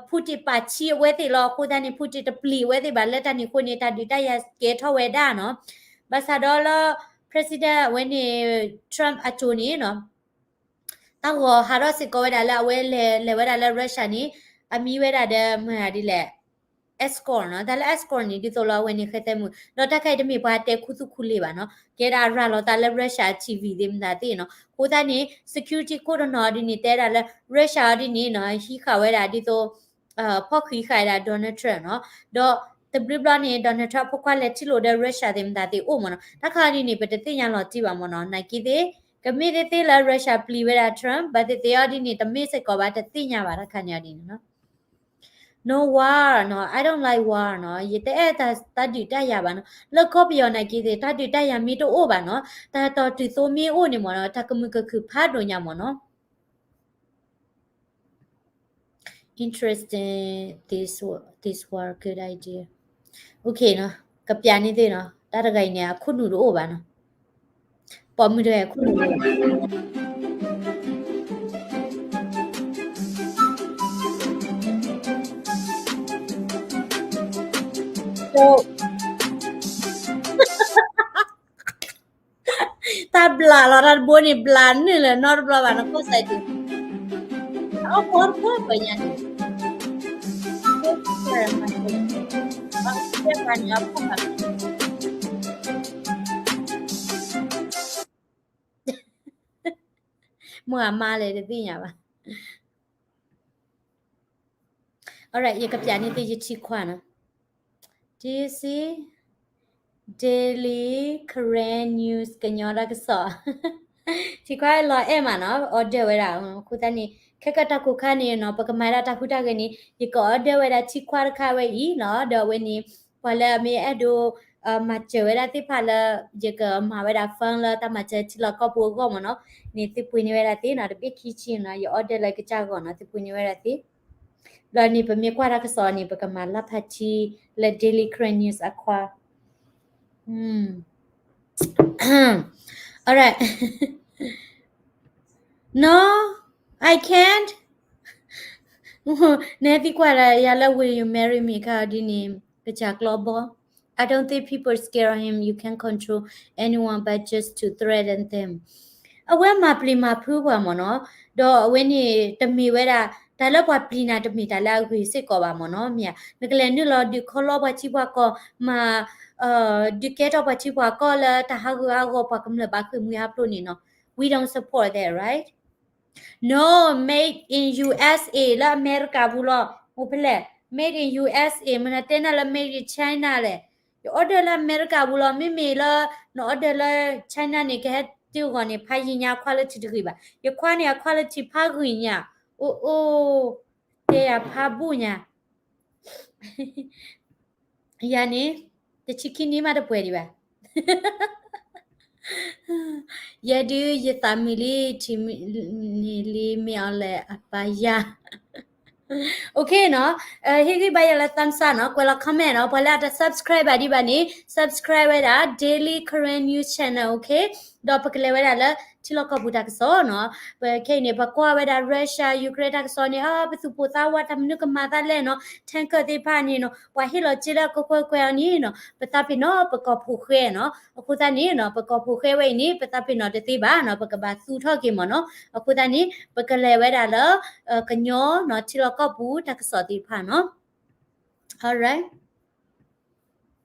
Putin ပာ်ဆံးအဝဲသ့ၣ်လီၤ အဃိသတးန့ၣ် Putin တပျံၤအဝဲသ့ၣ်ဘၣ် လၢတၢ်န့ၣ်အဃိန့ၣ် တၢ်ဒုးတၢ်ယၤကဲထီၣ်ဝဲဒၣ်နီၤ ဘၣ်ဆၣ်ဒီးလၢ President အဝဲန့ၣ် Trump အကၠိန့ၣ်နီၤ တၢ်ဂီၤဟးထီၣ်စ့ၢ်ကီးဝဲဒၣ်လၢအဝဲလဲၤလဲၤဝဲဒၣ်လၢ Russia န့ၣ် အမံၤဝဲဒၣ်ဒီးမတၤဒ်လဲၣ် escort နီၤ တၢ်လၢ escort န့ၣ် ဒ်သိးလၢအဝဲန့ၣ်ဃဲသဲမုၢ် ဒီးတၢ်ခါအံၤတမ့ၢ်ပှၤတဲခူသူၣ်ခူလ့ၤဘၣ်နီၤ ကဲဒၣ်ရၤလီၤသးလၢ Russia TV သ့ၣ်မတၤသ့ၣ်နီၤ အဃိသတးန့ၣ် security ခိၣ်တနီၤဒ်န့ၣ် တဲဒၣ်လၢ Russia အီၤဒ်န့ၣ်နီၤ ဟံးဃာ်ဝဲဒၣ်ဒ်သိး ဖီၣ်ဃံးဃာ်ဝဲဒၣ် Donald Trump နီၤ ဒီးတဘျုးဘျီန့ၣ် Donald Trump အဖိခွါလဲၤထံၣ်လိာ်ဒီး Russia သ့ၣ်မတၤသ့ၣ်အိၣ်မ့ၢ်နီၤ တၢ်ခါအီၤဒ်န့ၣ် ပတသ့ၣ်ညါလီၤတံၢ်ဘၣ်မ့ၢ်နီၤ နာ်က့သ့ၣ် ကမ့ၢ်သ့ၣ်သ့ၣ်လၢ Russia ပျံၤဝဲဒၣ် Trump ဘၣ်သ့ၣ်သ့ၣ်အီၤဒ်န့ၣ် တမ့ၢ်စ့ၢ်ကီးဘၣ် တသ့ၣ်ညါဘၣ်တၢ်ခါန့ၣ်အီၤဒ်န့ၣ်နီၤ No war နီၤ I don't like war နီၤ ယတအဲၣ်တၢ်ဒုးတၢ်ယၤဘၣ်နီၤ လၢကီၢ်ပယီၤနာ်က့သ့ၣ် တၢ်ဒုးတၢ်ယၤမ့ၢ်တအိၣ်ဘၣ်နီၤ တၢ်တီၤတုၤသိမ့ၢ်အိၣ်န့ၣ်မ့ၢ်နီၤ တၢ်ကမုာ်ကခုၣ်ဖးဒိၣ်ညါမ့ၢ်နီၤ Interesting, this, this war, good idea. Okay နီၤ ကပျးန့ၢ်သ့ၣ်နီၤ တၢ်တဂၤအံၤန့ၣ် အခိၣ်နူာ်တအိၣ်ဘၣ်နီၤ ပိာ်မုၣ်တဂၤအခိၣ်နူာ်တအိၣ်ဘၣ် တၢ်ဘျးလီၤ တၢ်တဘိန့ၣ် ဘျးနုာ်လၢၤနီတဘျီဘၣ် နကွၢ်စဲးဒံး, အီၣ်ဘီတဖျၢၣ်ပညါန့ၣ် မ့ၢ်အမါလဲၣ်တသ့ၣ်ညါဘၣ်. Alright, ယကပျးန့ၢ်သုယထံခွါနီၤ. Do you see Daily Karen News ကညီတၢ်ကစီၣ်, ထံခွါလီၤအဲၣ်မးနီၤ order ဝဲဒၣ် အဃိသတးန့ၣ် ခဲကတၢၢ်ခိၣ်ခါန့ၣ်နီၤ ပကမၤဒၣ်တၢ်ဟူးတၢ်ဂဲၤန့ၣ် ယက order ဝဲဒၣ်ထံခွါတခါဝဲအံၤနီၤ ဒီးအဝဲန့ၣ် ပှၤလၢအမ့ၢ်အဲၣ်ဒိး မၤစၢၤဝဲဒၣ်သ့ၣ်တဖၣ်လၢ ယကမၤဝဲဒၣ် fund လၢတၢ်မၤစၢၤထံလီၢ်ကီၢ်ပူၤအဂီၢ်မးနီၤ, န့ၣ်သုပှ့ၤန့ၢ်ဝဲဒၣ်သ့နီၤ တဘ့ၣ်ခံဆံနီၤ ယ order လၢကစၢ်ဂီၢ်နီၤ သုပှ့ၤန့ၢ်ဝဲဒၣ်သ့, ဒီးန့ၣ်ပမ့ၢ်ကွၢ်တၢ်ကစီၣ်န့ၣ် ပကမၤလၢဖးထံလၢ Daily Karen News အခွါ. Alright. No, I can't. နသံကွၢ်လၢယၤလၢ will you marry me ခါဒ်န့ၣ် ကစၢ်ကျီဘီ I don't think people scared of him. You can't control anyone but just to threaten them. အဝဲမၤပျံၤမၤဖုးပှၤမ့ၢ်နီၤ, ဒီးအဝဲန့ၣ်တမ့ၢ်ဝဲဒၣ် တၢ်လၢပှၤပျံၤနၤတမ့ၢ်တၢ်လၢအဂ့ၤစ့ၢ်ကီးဘၣ်မ့ၢ်နီၤ, မ့ၢ်ဧါ, နကလဲၤနုာ်လီၤဒုးခီလီပှၤထံပှၤကီၢ်, မၤ ဒုးကဲထီၣ်ပှၤထံပှၤကီၢ်လၢတၢ်ဟးဂူာ်ဟးဂီၤပှၤကမျၢၢ်ဘၣ်ဃ့ၢ်မှံဟးဖျိးန့ၣ်နီၤ, we don't support that, right? No, made in U S A လၢအမဲရကၤပူၤလီၤ, အိၣ်ဖဲလဲၣ်, made in U S A မ့ၢ်နတဲနၤလၢ made in China လဲၣ်, ယ order လၢအမဲရကၤပူၤလီၤ, မ့မ့ၢ်လၢ န order လၢ China န့ၣ် ကဟဲတုၤအဂီၢ်န့ၣ် ဖးယံာ်ညါ quality တဂ့ၤဘၣ်, ယခွါန့ၣ် အ quality ဖးဂ့ၤညါ, အိၣ်အိၣ်, တဲယၤဖးဘူးညါ ယၤန့ၣ် တဆံခံနံၣ်မးတပှဲၤဒံးဘၣ်, ယဲဒုးယသးမံလံ ထံမံန့ၣ်လံ မ့ၢ်အီၤလဲၣ်အပၢ်ယၤ OK နီၤ, ဟ့ၣ်ဂံၢ်ဘါယၤလၢ thumbs up နီၤ, ကွဲးလီၤ comment နီၤ, ပှၤလၢအတ subscribe ဘၣ်ဒံးဘၣ်န့ၣ် subscribe ဝဲဒၣ် Daily Karen News Channel, OK, ဒီးပကလဲၤဝဲဒၣ်လၢထံလီၢ်ကီၢ်ပူၤတၢ်ကစီၣ်နီၤ, ပခဲအံၤန့ၣ် ပကွၢ်ဝဲဒၣ် Russia Ukraine တၢ်ကစီၣ်န့ၣ် အ ပသူၣ်ပိၢ်သးဝး တၢ်မနုၤကမၤသးလဲၣ်နီၤ, tanker သ့ၣ်တဖၣ်န့ၣ်နီၤ ပှၤဟ့ၣ်လီၤစ့လၢအကကွဲၢ်ကွဲၢ်အီၤန့ၣ်နီၤ, ပသးပ့ၤနီၣ် ပကီၢ်ဖိၣ်ဃဲနီၤ, အဃိသတးန့ၣ်နီၤ ပကီၢ်ဖိၣ်ဃဲဝဲအံၤန့ၣ် ပသးပ့ၤနီၣ်တသ့ဘၣ်နီၤ, ပကဘၣ်သူထီၣ်က့ၤမ့ၢ်နီၤ, အဃိသတးန့ၣ် ပကလဲၤဝဲဒၣ်လၢ ကညီနီၤ ထံလီၢ်ကီၢ်ပူၤတၢ်ကစီၣ်သ့ၣ်တဖၣ်နီၤ, alright.